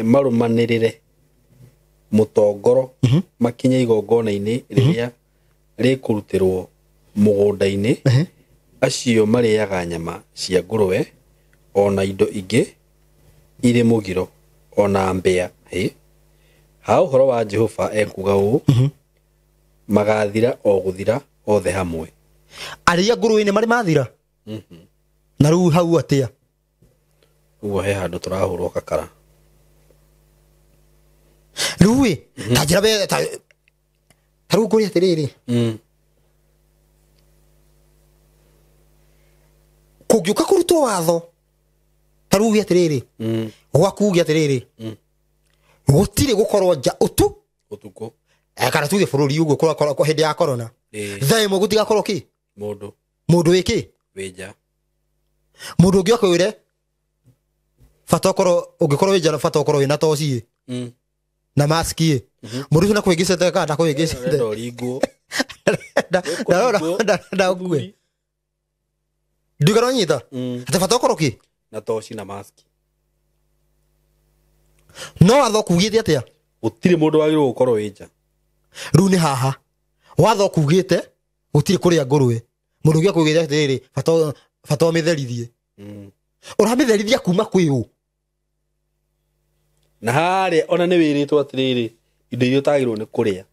marũmanĩrĩre mũtongoro makinye igongona-inĩ rĩrĩa rĩkũrutĩrwo mũgũnda-inĩ, acio marĩaga nyama cia ngũrwe ona indo ingĩ irĩ mũgiro ona mbĩa. Ha ũhoro wa Jehova ekuga ũũ, magathira o gũthira othe hamwe. Arĩa ngũrwe nĩ marĩ mathira? Na rĩu hau atĩa? Ũguo he handũ tũrahũrwo kakara. Rĩu ĩ, ta njĩra we ta rĩu ngũria atĩrĩrĩ. Kũngĩũka kũrutwo watho, ta rĩu uge atĩrĩrĩ, gwaku uge atĩrĩrĩ, gũtirĩ gũkorwo nja ũtukũ. Kana tuge bũrũri ũguo kwa hĩndĩ ya corona. Thaa ĩmwe gũtigakorwo kĩ? Mũndũ. Mũndũ wĩ kĩ? Wĩ nja. Mũndũ ũngĩ akwĩre bata ũkorwo ũngĩkorwo wĩ nja bata ũkorwo wĩna toci ĩ. Na maski ĩ. Mũndũ ũcio ndakwĩngĩcĩte kana ndakwĩngĩcĩte. Arenda ũringwo. Ndarona ũgue. Ndiũĩ nyita. Atĩ bata ũkorwo kĩ? Na toci na maski. No watho kugĩte atĩa? Gũtirĩ mũndũ wagĩrĩirwo gũkorwo wĩ nja. Rĩu nĩ haha. Watho kugĩte gũtirĩ kũrĩa ngũrwe. Mũndũ ũngĩ akwĩgĩte atĩrĩrĩ bata ũmĩtherithie. Ũramĩtherithia kuma kwĩ ũ? Na harĩa ona nĩ wĩrĩtwo atĩrĩrĩ indo iria ũtagĩrĩirwo nĩ kũrĩa.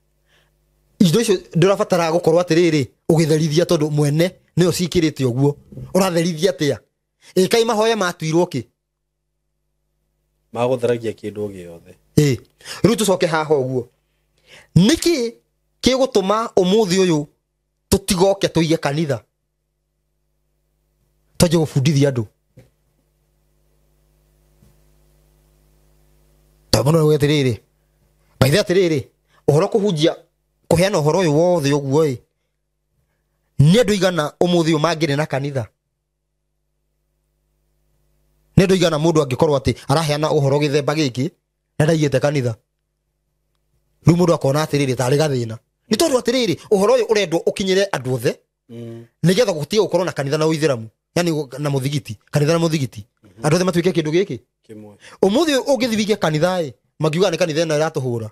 Indo icio ndũrabatara gũkorwo atĩrĩrĩ ũgĩtherithia tondũ mwene nĩyo cikĩrĩte ũguo. Ũratherithia atĩa? Ĩkai mahoya matuirwo kĩ? Magũtheragia kĩndũ gĩothe. Rĩu tũcoke haha ũguo. Nĩkĩ kĩgũtũma ũmũthĩ ũyũ Tũtigoke tũige kanitha twanjie gũbundithia andũ. Tondũ mũno atĩrĩrĩ, baithe atĩrĩrĩ, ũhoro kũhunjia kũheana ũhoro ũyũ wothe ũguo ĩ, nĩ andũ igana ũmũthĩ ũyũ mangĩrĩ na kanitha? Nĩ andũ igana mũndũ angĩkorwo atĩ araheana ũhoro gĩthemba gĩkĩ na ndaigĩte kanitha? Rĩu mũndũ akona atĩrĩrĩ tarĩ gathĩna. Nĩ tondũ atĩrĩrĩ, ũhoro ũyũ ũrendwo ũkinyĩre andũ othe nĩgetha gũtige gũkorwo na kanitha na ũithĩramu, yani na mũthigiti, kanitha na mũthigiti, andũ othe matuĩke kĩndũ gĩkĩ Kĩmwe. Ũmũthĩ ũyũ ũngĩthiĩ wige kanitha ĩ, mangiuga nĩ kanitha ĩno ĩratũhũra.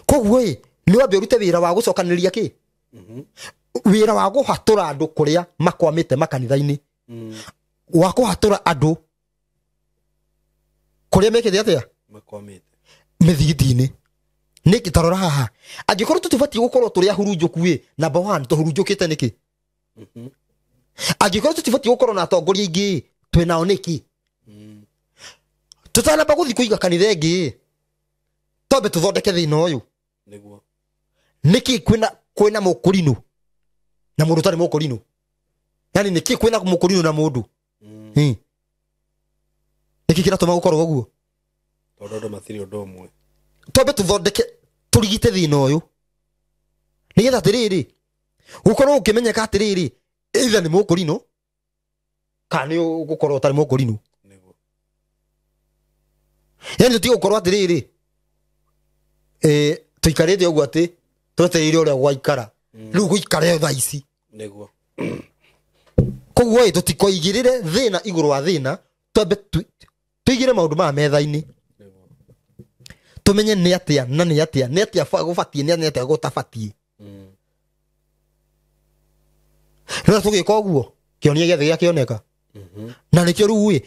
Koguo ĩ, nĩ wambe ũrute wĩra wa gũcokanĩrĩria kĩ, wĩra wa kũhatũra andũ kũrĩa makwamĩte makanitha-inĩ, wa kũhatũra andũ kũrĩa mekĩte atĩa, Makwamĩte mĩthigiti-inĩ. Nĩkĩ? Tarora haha, angĩkorwo tũtibatiĩ gũkorwo tũrĩ ahurunjũku ĩ, number one tũhurunjũkĩte nĩkĩ? Angĩkorwo tũtibatiĩ gũkorwo na atongoria aingĩ ĩ, twĩ nao nĩkĩ? Tũtanamba gũthiĩ kũiga kanitha ĩngĩ ĩ, twambe tũthondeke thĩna ũyũ. Nĩguo. Nĩkĩ kwĩna mũkũrinũ na mũndũ ũtarĩ mũkũrinũ? Yani nĩkĩ kwĩna mũkũrinũ na mũndũ? Nĩkĩ kĩratũma gũkorwo ũguo? Tondũ andũ matirĩ ũndũ ũmwe. Twambe tũthondeke, tũrigite thĩna ũyũ, nĩgetha atĩrĩrĩ gũkorwo ũkĩmenyeka atĩrĩrĩ either nĩ mũkũrinũ kana nĩ ũgũkorwo ũtarĩ mũkũrinũ. Nĩguo. Yani tũtige gũkorwo atĩrĩrĩ tũikarĩte ũguo atĩ twetereire ũrĩa gwaikara, rĩu gũikare thaa ici. Nĩguo. Koguo ĩ, tũtikoigĩrĩre thĩna igũrũ wa thĩna, twambe tũigĩre maũndũ maya metha-inĩ. Nĩguo. Tũmenye nĩ atĩa na nĩ atĩa, nĩ atĩa gũbatiĩ, nĩ atĩa gũtabatiĩ. Rĩrĩa tũgĩka ũguo, kĩonia gĩothe gĩakĩoneka. Na nĩkĩo rĩu ĩ,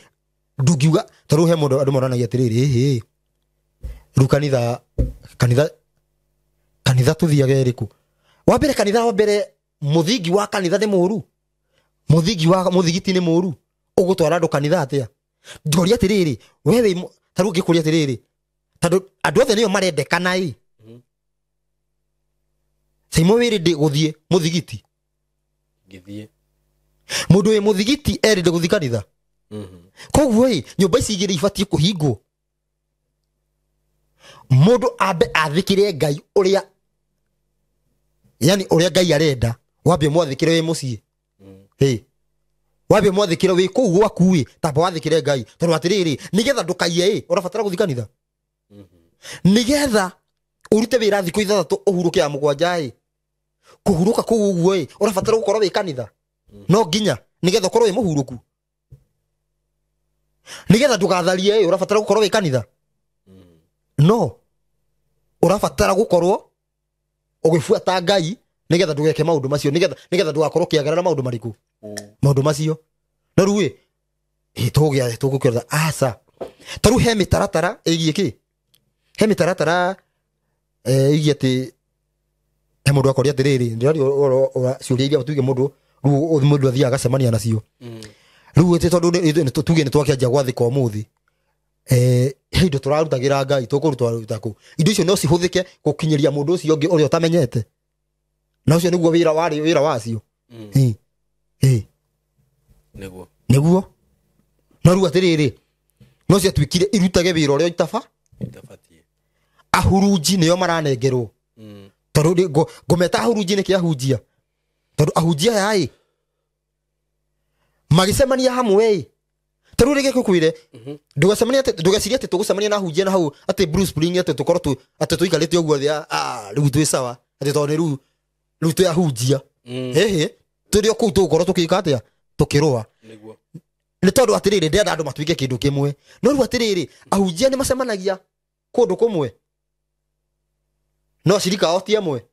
ndungiuga ta rĩu he mũndũ andũ moranagia atĩrĩrĩ, ĩhĩ, rĩu kanitha, kanitha, kanitha tũthiage ĩrĩkũ? Wa mbere kanitha, wa mbere mũthingi wa kanitha nĩ mũru, mũthingi wa mũthigiti nĩ mũru, ũgũtwara andũ kanitha atĩa? Ngoria atĩrĩrĩ, we wĩ ta rĩu ngĩkũria atĩrĩrĩ, tondũ andũ othe nĩo marendekana ĩ, Saimo wĩ ready gũthiĩ mũthigiti? Ngĩthiĩ. Mũndũ wĩ mũthigiti e ready gũthiĩ kanitha? Koguo ĩ, nyũmba ici igĩrĩ ibatiĩ kũhingwo, mũndũ ambe athĩkĩre Ngai ũrĩa, yani ũrĩa Ngai arenda, wambe ũmwathĩkĩre wĩ mũciĩ. Ĩ, wambe ũmwathĩkĩre wĩ kũu gwaku ĩ, tamba wathĩkĩre Ngai, tondũ atĩrĩrĩ, nĩgetha ndũkaiye ĩ, ũrabatara gũthiĩ kanitha. Nĩgetha ũrute wĩra thikũ ithathatũ ũhurũke ya mũgwanja ĩ, kũhurũka kũu ũguo ĩ, ũrabatara gũkorwo wĩ kanitha. No nginya nĩgetha ũkorwo wĩ mũhurũku. Nĩgetha ndũgatharie ĩ, ũrabatara gũkorwo wĩ kanitha. No ũrabatara gũkorwo ũgĩbuata Ngai nĩgetha ndũgeke maũndũ macio, nĩgetha ndũgakorwo ũkĩagarara maũndũ marĩkũ? Maũndũ macio. No rĩu ĩ, tũgũgĩa tũgũkĩrora aca. Ta rĩu he mĩtaratara ĩgiĩ kĩ? He mĩtaratara ĩgiĩ atĩ he mũndũ akoria atĩrĩrĩ, ndĩraria ũhoro wa ciũria iria tuge mũndũ rĩu mũndũ athiaga agacemania nacio. Rĩu ĩtĩ tondũ tuge nĩ twakĩanjia gwathĩka ũmũthĩ, he indo tũrarutagĩra Ngai, tũkũruta kũ? Indo icio no cihũthĩke gũkinyĩria mũndũ ũcio ũngĩ ũrĩa ũtamenyete. Na ũcio nĩguo wĩra warĩ wĩra wacio. Nĩguo. Nĩguo. No rĩu atĩrĩrĩ, no ciatuĩkire irutage wĩra ũrĩa itabatiĩ. Ahurunji nĩo maranengerwo. Tondũ ngũmeta ahurunji nĩkĩ ahunjia? Tondũ ahunjia aya ĩ, magĩcemania hamwe ĩ, ta rĩu rĩngĩ ngũkwĩre, ndũgacemanie atĩ, ndũgecirie atĩ tũgũcemania na ahunjia na hau atĩ Blue Spring atĩ tũkorwo atĩ tũikarĩte ũguo thĩ, rĩu twĩ sawa, atĩ tondũ nĩ rĩu twĩ ahunjia. Ĩhĩ, tũrĩ o kũu tũgũkorwo tũkĩka atĩa? Tũkĩrũa. Nĩguo. Nĩ tondũ atĩrĩrĩ, ndĩrenda andũ matuĩke kĩndũ kĩmwe. No rĩu atĩrĩrĩ, ahunjia nĩ macemanagia kũndũ kũmwe, no acirika ao ti amwe.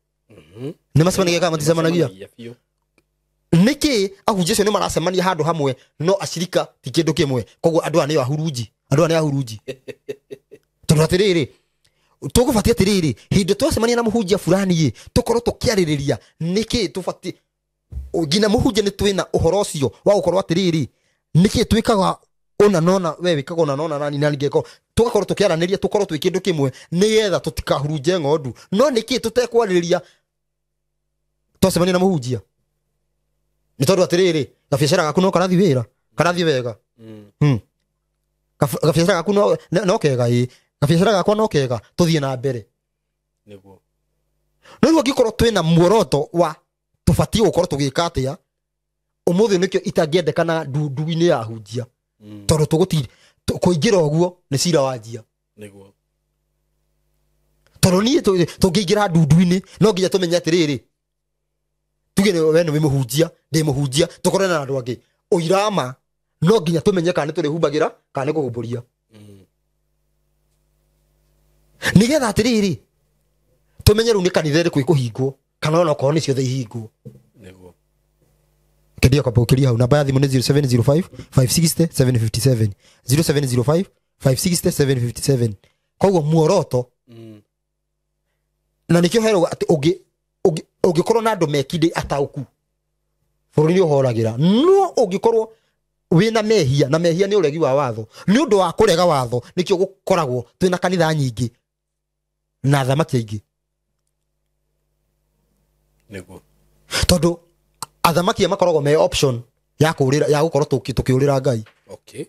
Nĩ macemanagia kana maticemanagia? Nĩkĩ ahunjia acio nĩ maracemania handũ hamwe, no acirika ti kĩndũ kĩmwe? Koguo andũ aya nĩo ahurunji, andũ aya nĩ ahurunji. Tondũ atĩrĩrĩ, tũgũbatiĩ atĩrĩrĩ, hĩndĩ twacemania na mũhunjia fulani ĩ, tũkorwo tũkĩarĩrĩria nĩkĩ tũbatiĩ nginya mũhunjia nĩ twĩna ũhoro ũcio wa gũkorwo atĩrĩrĩ, nĩkĩ twĩkaga ũna nona, we wĩkaga ũna nona, nani nani ngeko, tũgakorwo tũkĩaranĩria, tũkorwo twĩ kĩndũ kĩmwe nĩgetha tũtikahurunje ng'ondu. No nĩkĩ tũtekwarĩrĩria Twacemania na mũhunjia nĩ tondũ atĩrĩrĩ gabiacara gaku no karathiĩ wĩra karathiĩ wega. Gabiacara gaku no kega ĩ gabiacara gakwa no kega tũthiĩ na mbere. Nĩguo. No rĩu angĩkorwo twĩna muoroto wa tũbatiĩ gũkorwo tũgĩka atĩa ũmũthĩ nĩkĩo itangĩendekana ndundu-inĩ ya ahunjia. Tondũ tũgũti kũingĩra ũguo nĩ cira wanjia. Nĩguo. Tondũ niĩ tũngĩingĩra ndundu-inĩ no nginya tũmenye atĩrĩrĩ tuge we nĩ mũhunjia ndĩ mũhunjia tũkorane na andũ angĩ ũirama no nginya tũmenye kana nĩ tũrĩhumbagĩra kana nĩ kũhumbũria. Nĩgetha atĩrĩrĩ tũmenye rĩu nĩ kanitha ĩrĩkũ ĩkũhingwo kana ona okorwo nĩ ciothe ihingwo. Nĩguo. Kedia kwa pokeli hau namba ya thimũ nĩ 0705 560 757 0705 560 757. Koguo muoroto na nikio herwo atĩ ũngĩkorwo na andũ mekinde ataũku bũrũri nĩ ũhoragĩra no ũngĩkorwo wĩna mehia na mehia nĩ ũregi wa watho nĩ ũndũ wa kũrega watho nĩkĩo gũkoragwo twĩna kanitha nyingĩ na athamaki aingĩ. Nĩguo. Tondũ athamaki aya makoragwo me option ya kũũrĩra ya gũkorwo tũkĩũrĩra Ngai. Okay.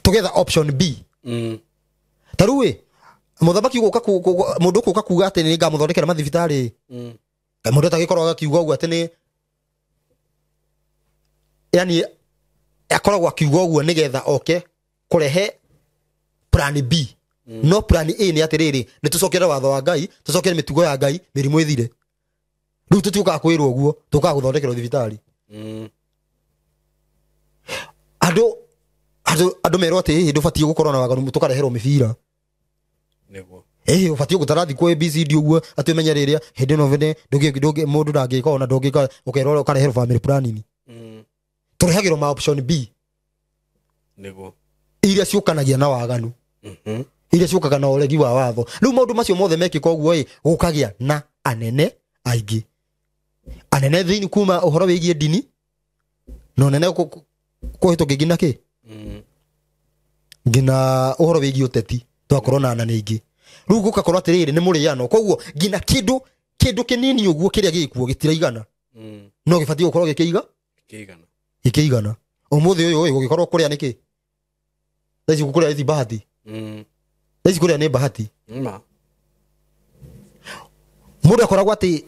Tũgetha option B. Ta rĩu ĩ mũthamaki gũka mũndũ gũka kuga atĩ nĩ ngamũthondekera mathibitarĩ. Mũndũ atagĩkorwo akiuga ũguo atĩ nĩ yani akoragwo akiuga ũguo nĩgetha oke kũrehe plan B. No plan A nĩ atĩrĩrĩ nĩ tũcokere watho wa Ngai tũcokere mĩtugo ya Ngai mĩrimũ ĩthire. Rĩu tũtiũkaga kwĩrwo ũguo tũkaga gũthondekerwo thibitarĩ. Andũ merwo atĩ ĩhĩ ndũbatiĩ gũkorwo na waganu tũkareherwo mĩbira. Nĩguo. Ĩhĩ ũbatiĩ gũtara thikũ ABCD ũguo atĩ ũmenye rĩrĩa hĩndĩ ĩno vene ndũngĩ mũndũ ndangĩka ona ndũngĩka ũkerwo ũkareherwo family planning. Tũrehagĩrwo ma option B. Nĩguo. Iria ciũkanagia na waganu. Iria ciũkaga na ũregi wa watho. Rĩu maũndũ macio mothe mekĩka ũguo ĩ gũkagĩa na anene aingĩ. Anene thĩinĩ kuma ũhoro wĩgiĩ ndini na ũnene kũhĩtũkia nginya kĩ nginya ũhoro wĩgiĩ ũteti twakorwo na anene aingĩ. Rĩu gũgakorwo atĩrĩrĩ nĩ mũrĩano koguo nginya kĩndũ kĩnini ũguo kĩrĩa gĩkuo gĩtiraigana no gĩbatiĩ gũkorwo gĩkĩigana. Ũmũthĩ ũyũ gũgĩkorwo kũrĩa nĩkĩ thaa ici kũrĩa ti bahati. Thaa ici kũrĩa nĩ bahati. Mũndũ akoragwo atĩ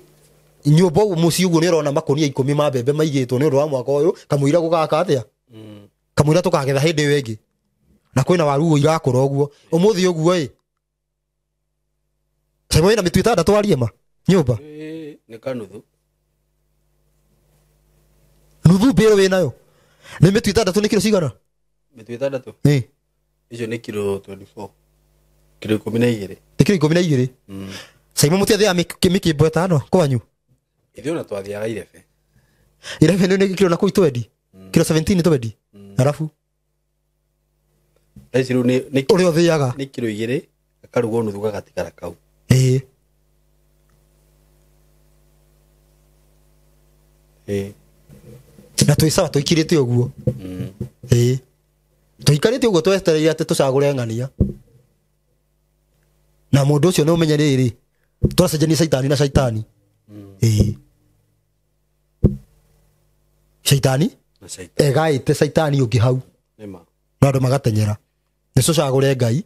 nyũmba ũguo mũciĩ ũguo nĩ ũrona makũnia 10 ma mbembe maigĩtwo nĩ ũndũ wa mwaka ũyũ kamũira gũgaka atĩa kamũira tũkagetha hĩndĩ ĩyo ĩngĩ na kwĩna waru ũguo irakũra ũguo ũmũthĩ ũguo ĩ Simon wĩna mĩtu 6 arie ma nyũmba Nĩ kanuthu nuthu mbĩrũ wĩnayo nĩ mĩtu 6 nĩ kiro cigana? Mĩtu 6 ĩ icio nĩ kiro 24 kiro 12 nĩ kiro 12. Simon mũtiathiaga mĩkĩmbo 5 kwanyu? Ithuĩ ona twathiaga irebe. Irebe nĩ kiro na kũu 20 kiro 17 20 arabu thaa ici rĩu nĩ ũrĩa ũthiaga nĩ kiro 2 gakarugwo nuthu gagatigara kau. Ĩĩ. Ĩĩ. Na twĩ sawa tũikirĩte ũguo. Ĩĩ. Tũikarĩte ũguo twetereire atĩ tũcagũre ng'ania. Na mũndũ ũcio nĩ ũmenye rĩrĩ tũracenjania caitani na caitani. Ĩĩ. Caitani Na caitani egaĩte caitani ũngĩ hau. Nĩma. Na andũ magatenyera. Nĩ tũcagũre Ngai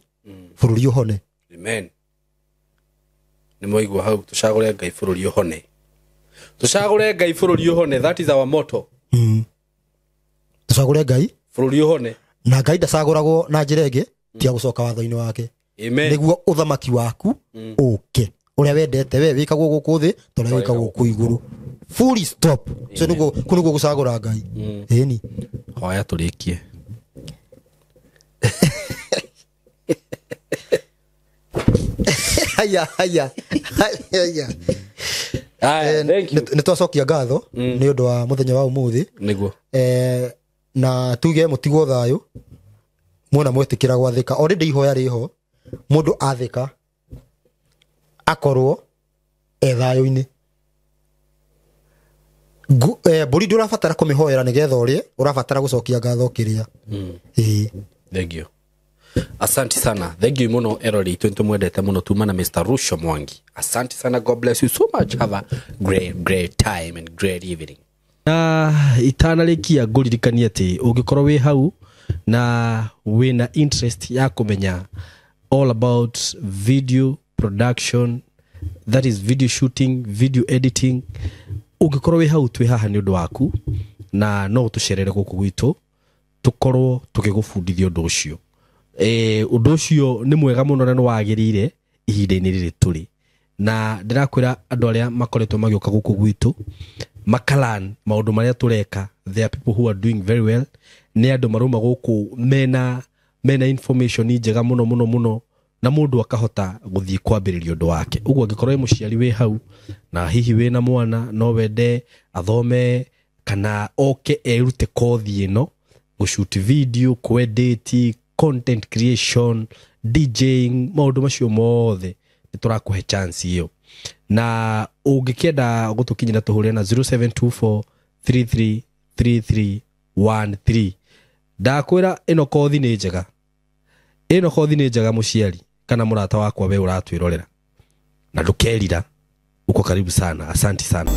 bũrũri ũhone. Amen. Nĩ mwaigua hau tũcagũre Ngai bũrũri ũhone. Tũcagũre Ngai bũrũri ũhone, that is our motto. Tũcagũre Ngai bũrũri ũhone. Na Ngai ndacagũragwo na njĩra ĩngĩ tiga gũcoka watho-inĩ wake. Amen. Nĩguo ũthamaki waku ũke ũrĩa wendete we wĩkagwo gũkũ thĩ ta ũrĩa wĩkagwo kũu igũrũ. Full stop. So nĩguo kũ nĩguo gũcagũra Ngai. Ĩni. Hoya tũrĩkie. Haya haya. Haya. Aya, thank you. Nĩ twacokia ngatho nĩ ũndũ wa mũthenya wa ũmũthĩ. Nĩguo. Na tuge mũtigwo thayũ muona mwetĩkĩra gwathĩka already ihoya rĩho mũndũ athĩka akorwo e thayũ-inĩ. Mbũri ndũrabatara kũmĩhoera nĩgetha ũrĩe, ũrabatara gũcokia ngatho kĩrĩa. Ĩĩ. Thank you. Asante sana, thank you muno erori itũ, nĩtũmwendete mũno. Tuma na Mr. Rusho Mwangi, asante sana. God bless you so much. Have a great, great time and great evening. Na itanarĩkia, ngũririkanie atĩ ũngĩkorwo wĩ hau na wĩna interest ya kũmenya all about video production, that is video shooting, video editing, ũngĩkorwo wĩ hau, twĩ haha nĩ ũndũ waku, na no ũtũcerere gũkũ gwitũ tũkorwo tũgĩgũbundithia ũndũ ũcio. Ũndũ ũcio nĩ mwega mũno na nĩ wagĩrĩire ihinda-inĩ rĩrĩ tũrĩ. Na ndĩrakwĩra, andũ arĩa makoretwo magĩũka gũkũ gwitũ makalan maũndũ marĩa tũreka, there are people who are doing very well. Nĩ andũ marauma gũkũ mena information njega mũno mũno mũno, na mũndũ akahota gũthiĩ kwambĩrĩria ũndũ wake. Ũguo angĩkorwo wĩ mũciari wĩ hau na hihi wĩna mwana no wende athome kana oke erute kothi ĩno, gũshoot video, kwedit, content creation, DJing, maũndũ macio mothe, nĩ tũrakũhe chance ĩyo. Na ũngĩkĩenda gũtũkinyĩra, tũhũre na 0724 333313. Ndakwĩra ĩno kothi nĩ njega, ĩno kothi nĩ njega, mũciari kana mũrata wakwa we ũratwĩrorera, na ndũkerira. Uko karibu sana, asante sana.